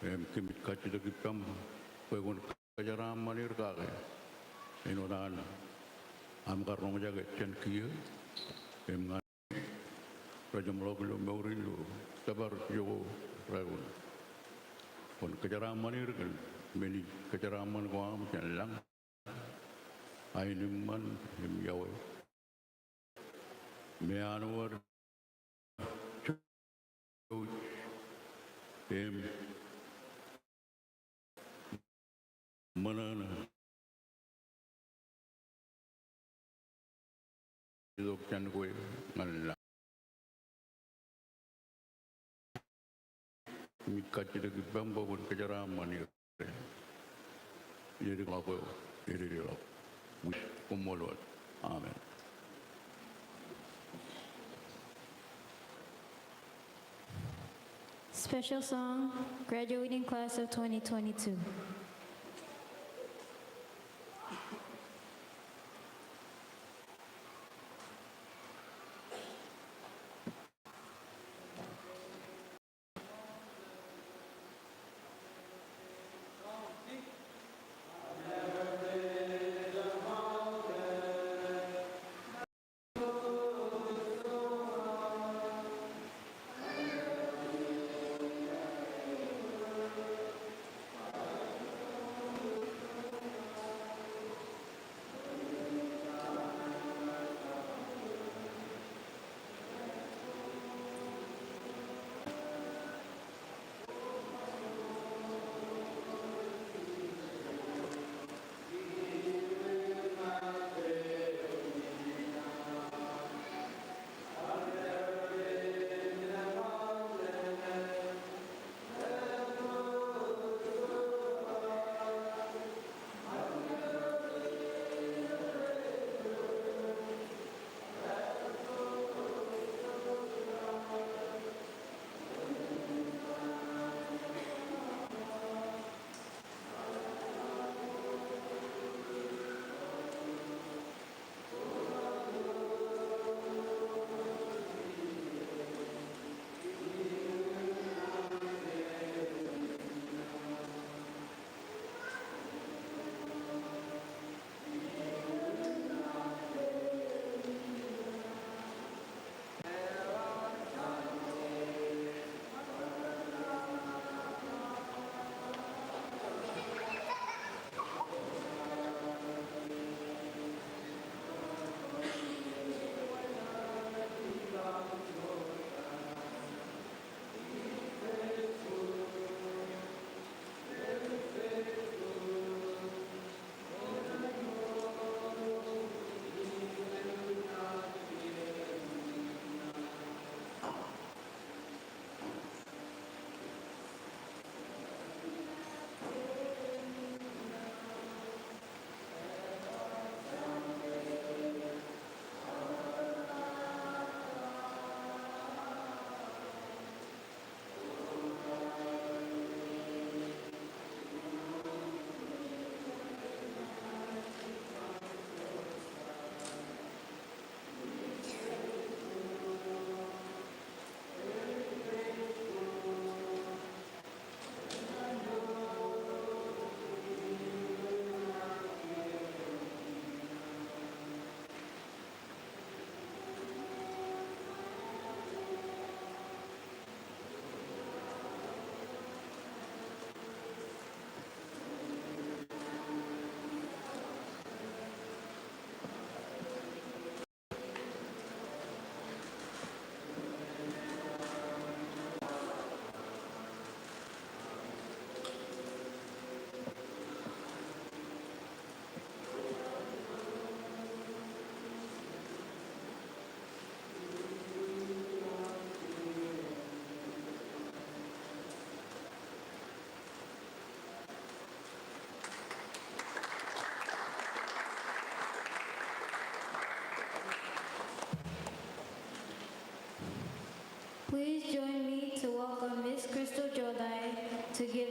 im kōmij kajjitōk ippaṃ bwe kwōn kōjeraaṃṃan er kake āinwōt an aṃ kar roñjake jān kiiō im ñan rej jeṃḷọk ilo mour in ilo tōpar jokwe raikōn. Kwōn kōjeraaṃṃan er kōn men in kōjeraaṃṃan ko aṃ jān lañ, aenōṃṃan im iọkwe. Meanwōd jouj im ṃōṇōṇō itok jān kwe ñan lañ. Im kajjitōk ippaṃ bwe kwōn kōjeraaṃṃan er. Ededeḷọk eo, ededeḷọk. Wōj, koṃṃool wōt. Amen. Special song, graduating class of twenty twenty-two.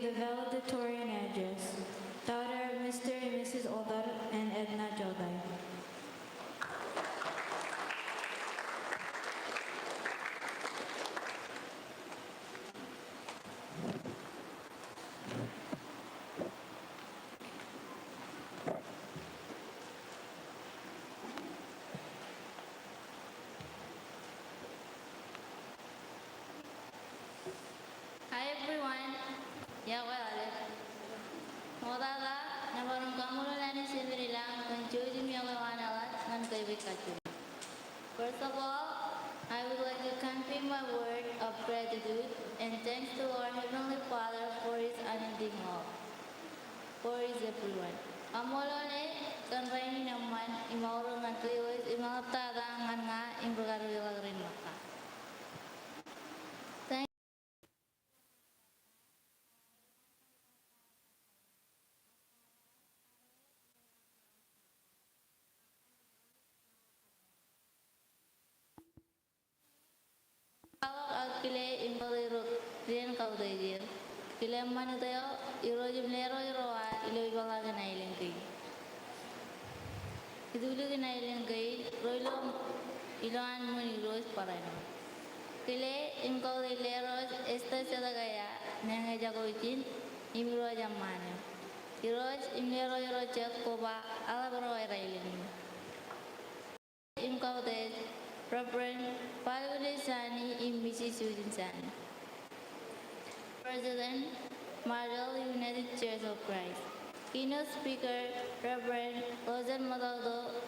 the valedictorian address, daughter of Mister and Missus Otar and Edna Jotai. Hi everyone. Iọkwe aolep. Ṃoktata, nōbar in kaṃṃoolol Anij Jemedilọk kōn jouj im iọkwe eo an eḷap ñan kōj kajjojo. First of all, I would like to convey my word of gratitude and thanks to our Heavenly Father for His unending love for each everyone. Kaṃṃoolol e kōn rainin eṃṃan im aorōk ñan kōj im eḷaptata ñan ña im ri-kariwilọk rein ṃōtta. Thank Kwaḷọk aō kile im kautiej ro ri-kautiej er. Kile ṃanit eo, Irooj im lerooj ro ad ilo ipeḷaakin aelōñ kein. Itulikin aelōñ kein ro ilo, ilowaan ṃōn Irooj barāinwōt. Kile im kautiej lerooj Esther Zedekiah, meñe ejako ijin, im irooj eṃṃaan eo. Irooj im lerooj ro jet koba eḷap ro aer aelōñ in. Im kautiej Reverend Balune Sani im Missus Susan Sani. President, Marshall United Church of Christ. Keynote speaker, Reverend Rosen Matokto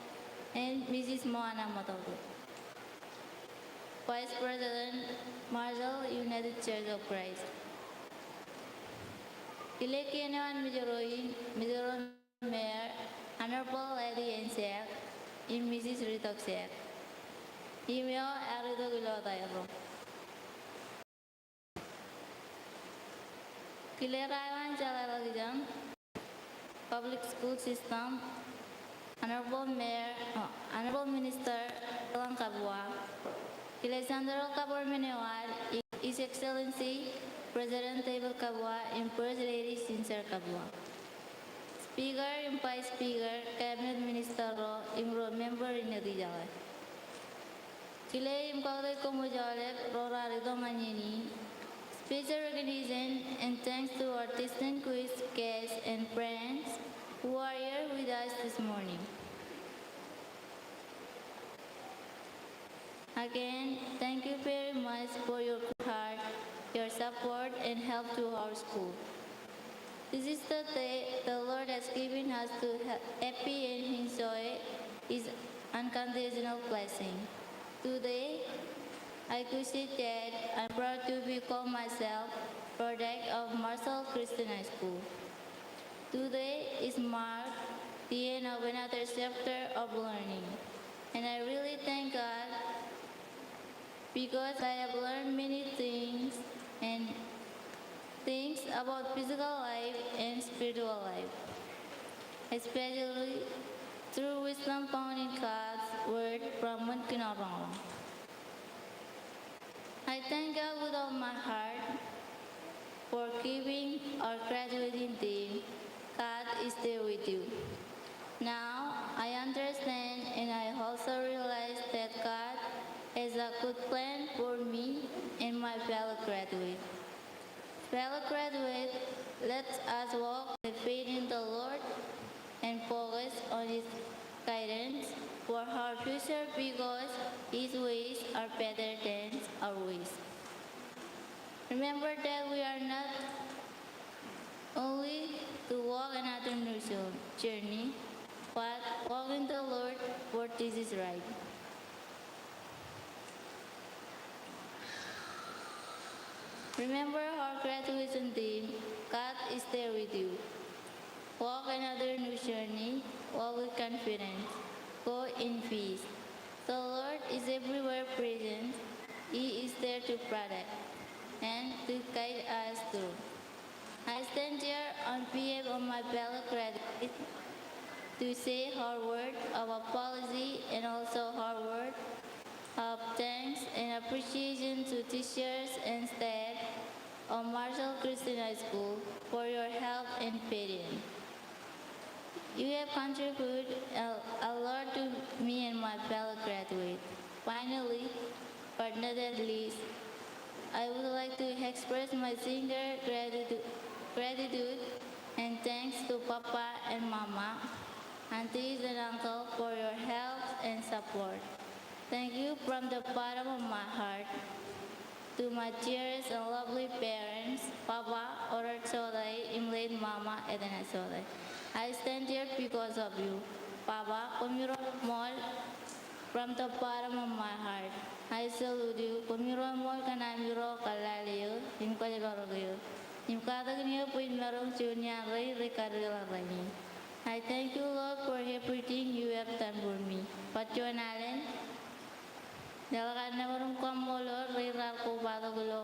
and Missus Moana Matokto. Vice President, Marshall United Church of Christ. Kile kien eo an mejro in, mejro Mayor, Honorable Eddie N. Seak, im Missus Ritok Seak. Im eo ear itok ilo taerro. Kile ro eo an jeḷā ḷọk ijeṇ, Public School System, Honorable Mayor, oh, Honorable Minister Elan Kabua. Kile Central Government eo ad, His Excellency President David Kabua im First Lady Sincere Kabua. Speaker im Vice Speaker, Cabinet Minister ro, im ro member in ri-jeḷā. Kile im kautiej koṃ aolep ro raar itok ñan iien in. Special recognition and thanks to our distinguished guests and friends who are here with us this morning. Again, thank you very much for your good heart, your support, and help to our school. This is the day the Lord has given us to ha-, happy and enjoy His unconditional blessing. Today, I could say that I'm proud to be call myself product of Marshall Christian High School. Today is mark the end of another chapter of learning, and I really thank God because I have learned many things and things about physical life and spiritual life, especially through wisdom found in God's word from Ṃōn Kino Roñroñ. I thank God with all my heart for giving our graduating theme, God is there with you. Now I understand and I also realize that God has a good plan for me and my fellow graduates. Fellow graduates, let us walk with faith in the Lord and focus on His guidance for our future because His ways are better than our ways. Remember that we are not only to walk another new jour-, journey, but walk in the Lord, for this is right. Remember our graduation theme, God is there with you. Walk another new journey, walk with confidence, go in peace. The Lord is everywhere present. He is there to protect and to guide us through. I stand here on behalf of my fellow graduates to say our word of apology and also our word of thanks and appreciation to teachers and staff of Marshall Christian High School for your help in paying. You have contributed a, a lot to me and my fellow graduates. Finally, but not at least, I would like to express my sincere gratitude, gratitude and thanks to Papa and Mama, aunties and uncle for your help and support. Thank you from the bottom of my heart. To my dearest and lovely parents, Papa Oded Sotai im late Mama Edna Sotai, I stand here because of you. Papa, koṃiro ṃool from the bottom of my heart. I salute you. Koṃiro ṃool kōn amiro kōḷḷāḷḷe eō im kōjparok eō im katakin eō bwe ij maroñ juon iaan rein rej kadeḷọñ rainin. I thank you, Lord, for everything you have done for me. Bajjek alen, Eḷak an nōbar im kaṃṃoolol ro raar kobatok ilo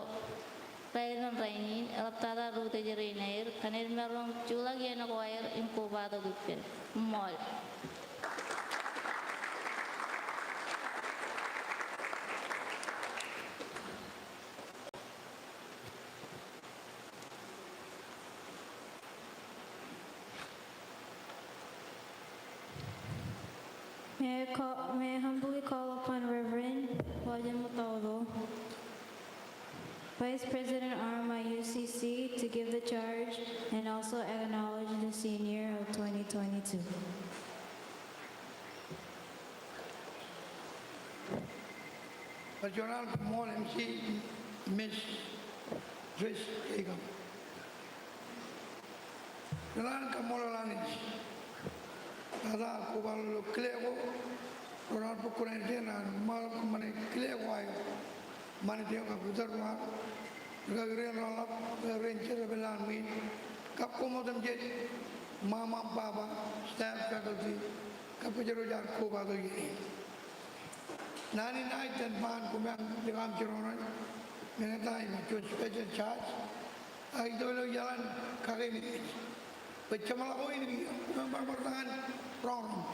rainin rainin, eḷaptata ri-utōj rein aer, kōn aer maroñ juḷọk iien ko aer im kobatok ippān. Ṃool. May I call, may I humbly call upon Reverend William Mataudo, Vice President R M I U C C, to give the charge and also acknowledge the senior of twenty twenty-two. Bar juon al kaṃṃoolol M C Miss Joyce Keikam. Juon al kaṃṃoolol Anij. Tata kobaḷọk ilo kile ko, ro raar bōk kuṇaer jān an ṃaḷob kōṃṃane kile ko aer. Ṃanit eo kab ri tōl ro an, rūkaki rein ḷōḷḷap, rūkaki rein jerbal an ṃwiin, kab koṃ otemjej, ṃaṃa im baba, staff, faculty, kab kōjro jaar kobatok iien in. Naan in aet jān ba an koṃ an likam jiroñ ṇe, meñe ta im juon special charge, ak ij tōl ilo iaḷ an kakememej. Bwe jeṃḷọk eo in kiiō, koṃ bar bar bar ta ñan roñroñ.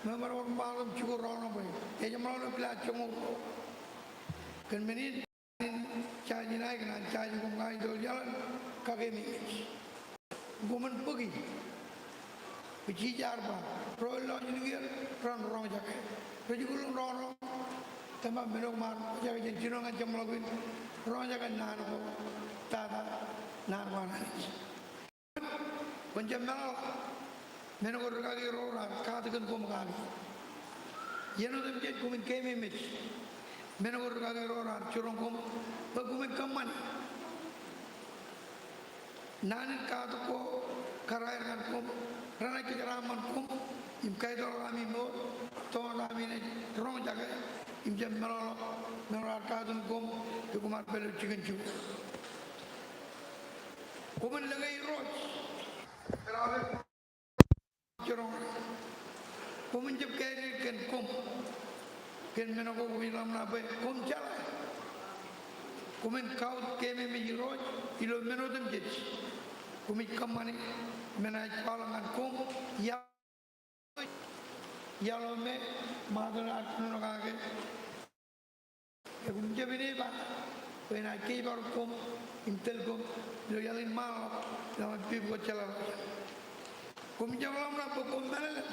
Koṃ bar bar ṃaḷob im jikuuḷ roñroñ bwe ejeṃḷọk ilo pila joñoul ruo. Kōn men in, charge in aō kōn an charge in koṃ kōn an ilo iaḷ an kakememej. Koṃwin bōki. Bwe Jisōs ear ba, ro rej lọjilñier ren roñjake. Rej jikuuḷ in roñroñ. Eṃṃan men eo koṃ ar roñjake jān jinoin ñan jeṃḷọkin, roñjake naan ko, tata naan ko an Anij. Kwōn jab meḷọkḷọk men ko rūkaki ro raar katakin koṃ kaki. Iien otemjej koṃwin kememej men ko rūkaki ro raar jiroñ koṃ bwe koṃwin kōṃṃani. Naan in katak ko kōrā er ñan koṃ renaaj kōjeraaṃṃan koṃ im kaitokḷọk ami mour, toon ami naaj roñjake im jab meḷọkḷọk men ko raar katakin koṃ bwe koṃ ar pād ilo jikin jikuuḷ. Koṃwin lōke Irooj. Jiroñ. Koṃwin jab kāālōt kōn koṃ. Kōn men ko koṃij ḷōmṇak bwe koṃ jeḷā. Koṃwin kautiej kememej Irooj ilo men otemjej. Koṃij kōṃṃani men eo ej kwaḷọk ñan koṃ. Ia Iaḷ eo me ṃaatōn ear kōnono kake. Koṃ jab ine ba bwe enaaj kōjparok koṃ im tōl koṃ ilo iaḷ in ṃaanḷọk ilo aṃ pipukot jeḷāḷọkjeṇ. Koṃ jab ḷōmṇak bwe koṃ mālōtlōt.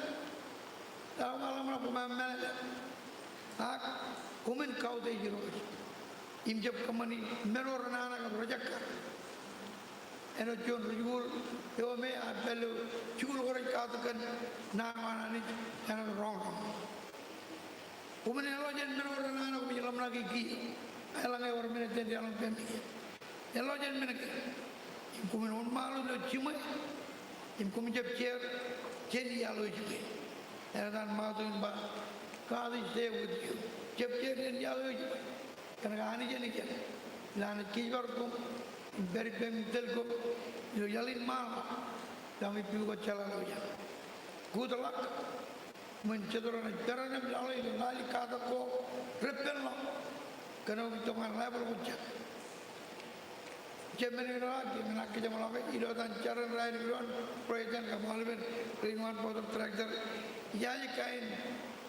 Eḷaññe ḷōmṇak koṃ ar mālōtlōt, ak koṃwin kautiej Irooj im jab kōṃṃani men eo renana kab rejekkar. Āinwōt juon ri-jikuuḷ eo me ear pād ilo jikuuḷ ko rej katak kōn naan ko an Anij, āinwōt roñroñ. Koṃwin eḷọk jān men ko renana koṃij ḷōmṇaki kiiō. Eḷaññe ewōr men eo jen deḷọñ peiṃ kiiō, eḷọk jān men kein. Im koṃwin wōnṃaanḷọk ilo jiṃwe im koṃwin jab jeor jān iaḷ eo ej ippān. Āinwōt an ṃaatōk in ba, God is there with you. Jab jeor jān iaḷ eo ej ippān. Kōnke Anij eṇ ijeṇ. Ilo an kōjparok koṃ im pād ippān im tōl koṃ ilo iaḷ in ṃaanḷọk ilo aṃ pipukot jeḷāḷọkjeṇ. Good luck. Ṃōn jet ro renaaj pād ilo laḷ eo ilo laḷ in katak ko repenḷọk kōn aō itok ñan level ko jab. Jab men in ḷọk, jab men in kōjeṃḷọke ilo etan jar in rainin ilo an, President kab aolepen rein wōn Board of Director. Ijaje kain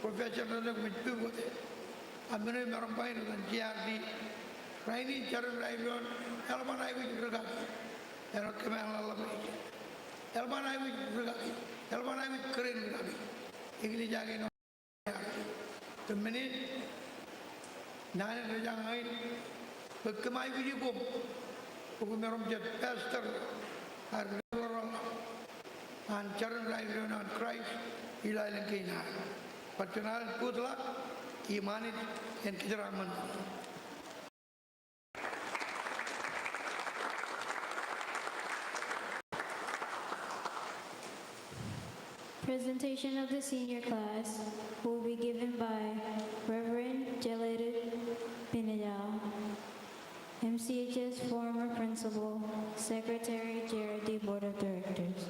profession rein koṃij pipukot. Ak men eo imaroñ ba in etan G R D. Rainin jar in raelep doon, eḷap an aikuj rūkaki. Āinwōt kōm eḷap an ḷōmṇak. Eḷap an aikuj rūkaki. Eḷap an aikuj kōrā in rūkaki. Eklejia kein eo. Kōm men in, naan in rej jañin, bwe kōm aikuji koṃ, bwe koṃ maroñ jet pastor, ak rej ḷōmṇak an jar in raelep doon an Kraist ilo aelōñ kein ad. Bar juon alen good luck im Anij en kōjeraaṃṃan. Presentation of the senior class will be given by Reverend Jeledit Pinejal, M C H S former principal, secretary, J R D Board of Directors.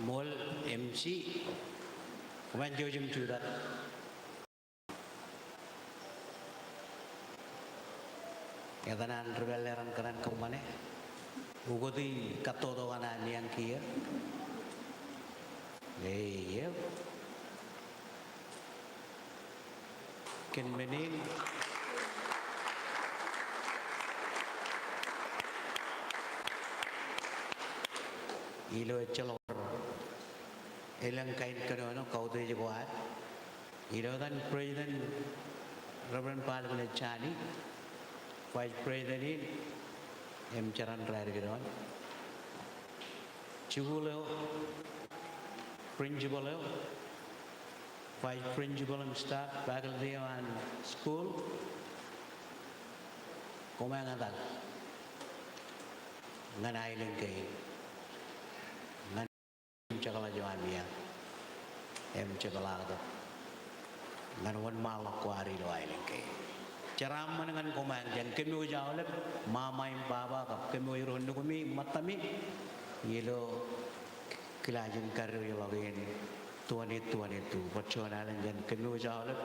Ṃool M C, kōṃṃan jouj im jutak. Etan an ri-pālle raṇ kōṇaan kōṃṃane. Ukōti kattoto kaṇ ami aṃ kiiō. Eō. Kōn men in, ilo ejjeḷọk elōñ kain kōnono kautiej ko ad. Ilo etan President Reverend Bal Kile Jani, Vice President in, im jeran raelep doon. Jikuuḷ eo, principal eo, vice principal im staff, faculty eo an school, koṃeañ etal ñan aelōñ kein. Im jekḷaj eo ami aṃ, im jepḷaaktok ñan wōnṃaanḷọk ko ad ilo aelōñ kein. Jeraaṃṃan ñan koṃeañ jān kōm wōj aolep, mama im baba kab kōm wōj ro nukumi im ṃōttami, ilo kilaaj in kaddeḷọk in twenty twenty-two. Bōk juon alen jān kōm wōj aolep,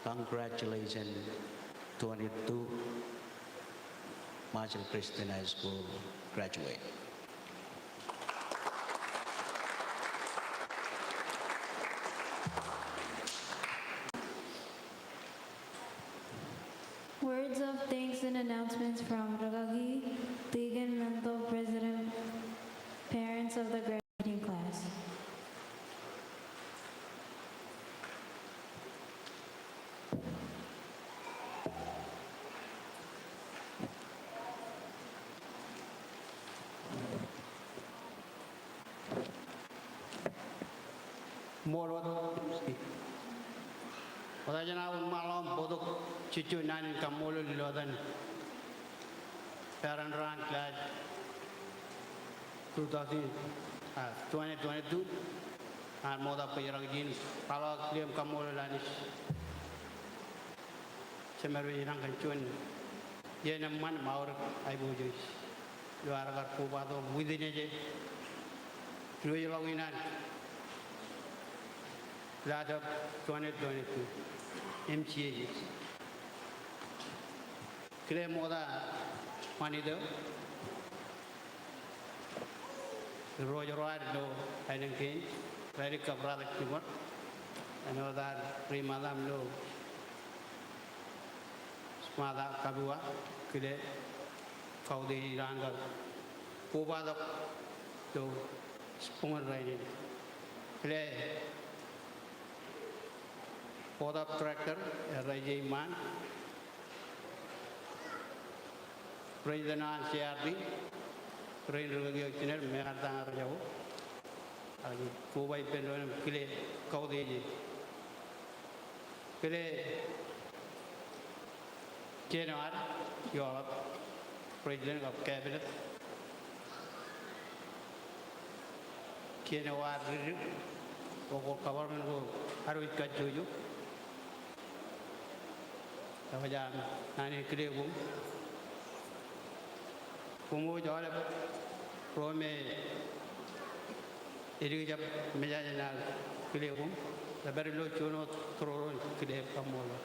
congratulations twenty-two Marshall Christian High School graduate. Words of thanks and announcements from Rikaki, Deacon Mental, President, parents of the graduating class. Ṃool wōt. Wōt jān aō wōnṃaanḷọk im bōktok jejjo naan in kaṃṃoolol ilo etan parent ro an class two thousand, ah, twenty twenty-two, an ṃokta bōjrak ijin, kwaḷọk kile im kaṃṃoolol Anij. Jemād wōj inañ kōn juon iien eṃṃan im aorōk aiboojoj ilo ad kar kobatok within e, diwōjḷọk in an class of twenty twenty-two M C H S. Kile ṃokta ṃanit eo, irooj ro ad ilo aelōñ kein, Rālik kab Rātōk Jibwar, āinwōt ad ri-ṃōttan ilo Ṃatak Kapiwa, kile kautiej eo an kar kobatok ilo buñūn rainin. Kile Board of Director, Rajeim Ṃaan, President an C R T, rein ri-kōkiiō jined, mekarta ñan ri-jako. Ak koba ippān doon im kile kautiej e. Kile kien eo ad, ioḷap, President kab Cabinet. Kien eo ad ri-dik, local government ko ad wōj kajjojo. Ewōj aṃ naan in kile koṃ. Koṃ wōj aolep ro me Edik jab mejajen aō kile koṃ, ej pād ilo juon wōt tōroro in kile kaṃṃoolol.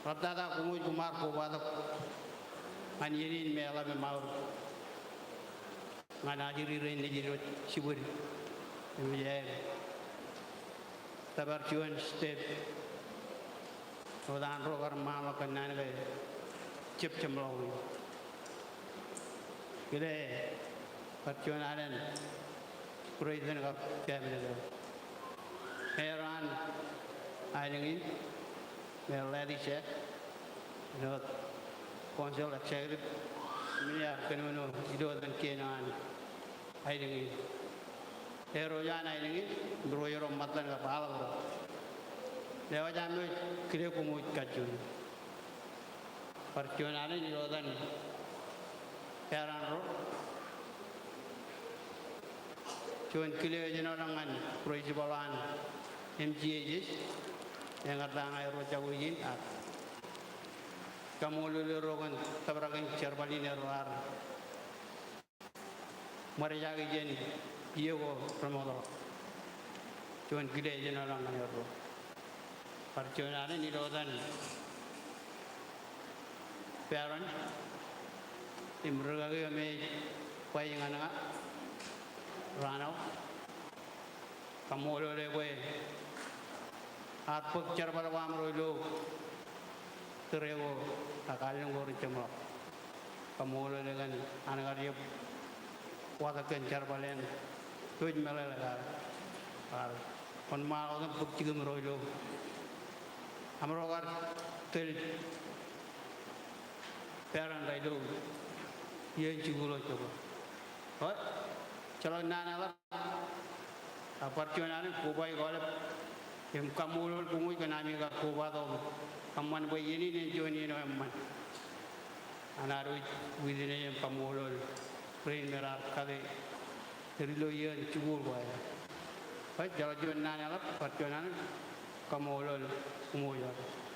Ḷaptata koṃij koṃ ar kobatok ñan iien in me eḷap im aorōk ñan ajri rein nejid wōj jibwid im ej tōpar juon step wōt an ro kar ṃaanḷọk kōn naan ke jab jeṃḷọk. Kile bar juon alen President kab Cabinet eo. Mayor an aelōñ in, Mayor Lathy Jack, āinwōt Council Executive, im ear kōnono ilo etan kien an aelōñ in. Eo ro an aelōñ in, im ro ro ṃōttan kab aḷap ro. Lewōj aṃ kile koṃij kajjioñ. Bar juon alen ilo etan parent ro. Juon kile eo enaaj ḷọk ñan principal an M G H S, eñin ta ña erro jako ijin ak kaṃṃoolol erro kōn tōprak in jerbal in erro ar ṃōrjake jān iiō ko remootḷọk. Juon kile eo enaaj ḷọk ñan erro. Bar juon alen ilo etan parent im rikaki eo me ej baj ñan ña raan eo. Kaṃṃoolol e bwe ear bōk jerbal ko aṃro ilo tōre ko ak allōñ ko rej jeṃḷọk. Kaṃṃoolol e kōn an kar jab watōk kōn jerbal eṇ. Ej meḷeḷe kar, kar wōnṃaanḷọk wōt im bōk jikin ro ilo aṃro kar tōl parent ro ilo iien jikuuḷ eo jebōd. Eo, ejjeḷọk naan eḷap. Ak bar juon alen kobaik aolep im kaṃṃoolol koṃij kōn ami kar kobatok im kōṃṃan bwe iien in en juon iien eo eṃṃan. An ad wōj witness im kaṃṃoolol rein me raar kate er ilo iien jikuuḷ ko aer. Eo, ejjeḷọk juon naan eḷap, bar juon alen kaṃṃoolol koṃij aolep.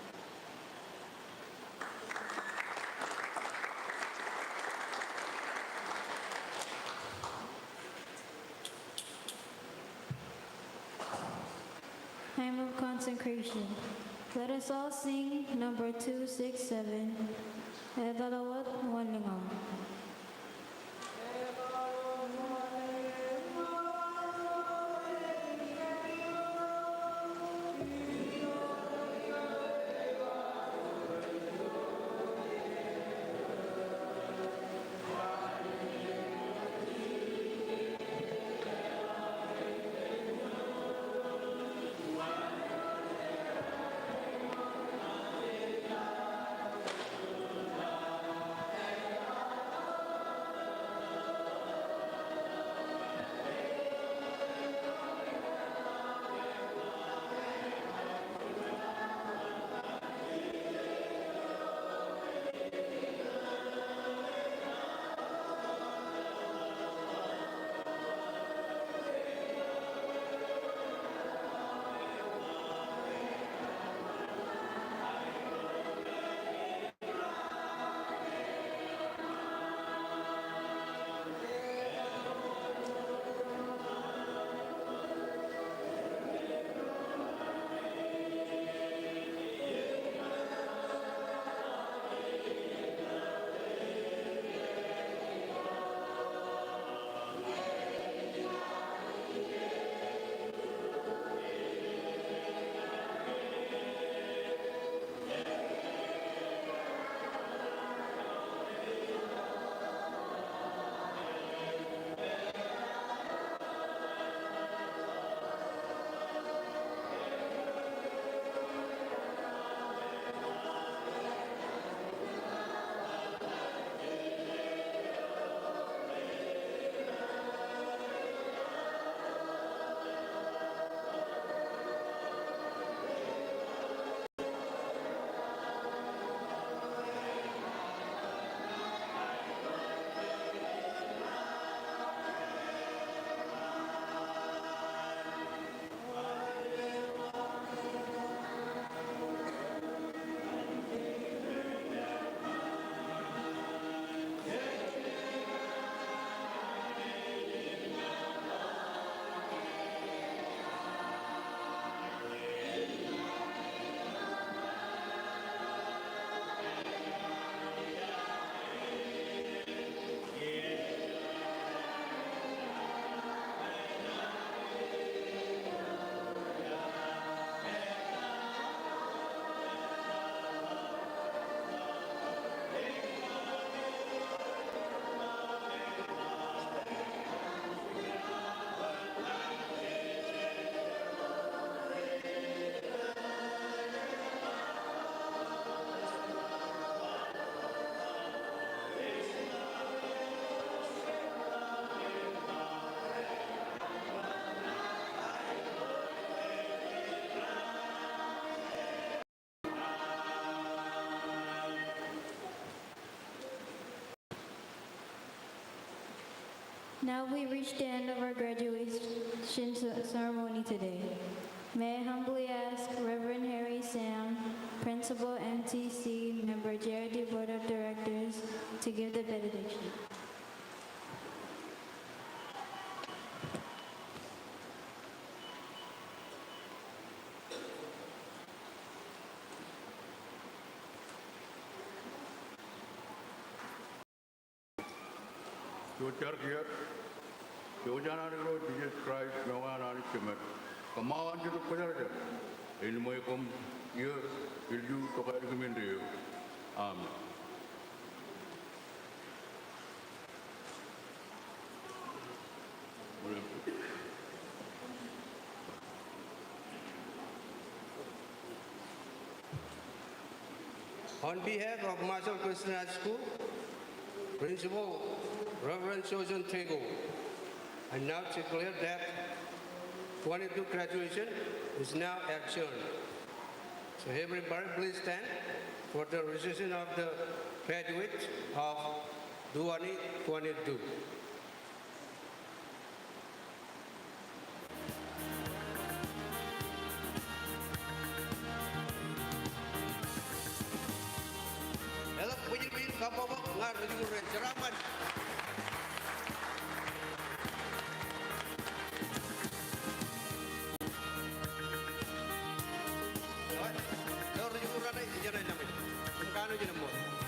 Hymn of Consecration. Let us all sing number two six seven, Etal wōt Wanlōñ aṃ. Now we reach the end of our graduation ce- ceremony today. May I humbly ask Reverend Harry Sam, Principal M T C, member J R D Board of Directors, to give the benediction. Jar kiiō, ilo etan an Anij Jisōs Kraist, ilo etan an Anij Jemān, kōṃṃan Jetōb Kwōjarjar, ej ṃool koṃ iiō, ilju, tok ālikin men eo. Amen. On behalf of Marshall Christian High School, Principal Reverend Joson Tego, I now declare that twenty-two graduation is now adjourned. So everybody please stand for the reception of the graduates of twenty twenty-two. Eḷap bwijin bwijin kabbokbok ñan rijikuuḷ ro jeraaṃṃan. Eo rijikuuḷ raṇe, ijeṇe ḷōmṇak im kanooj in eṃṃool.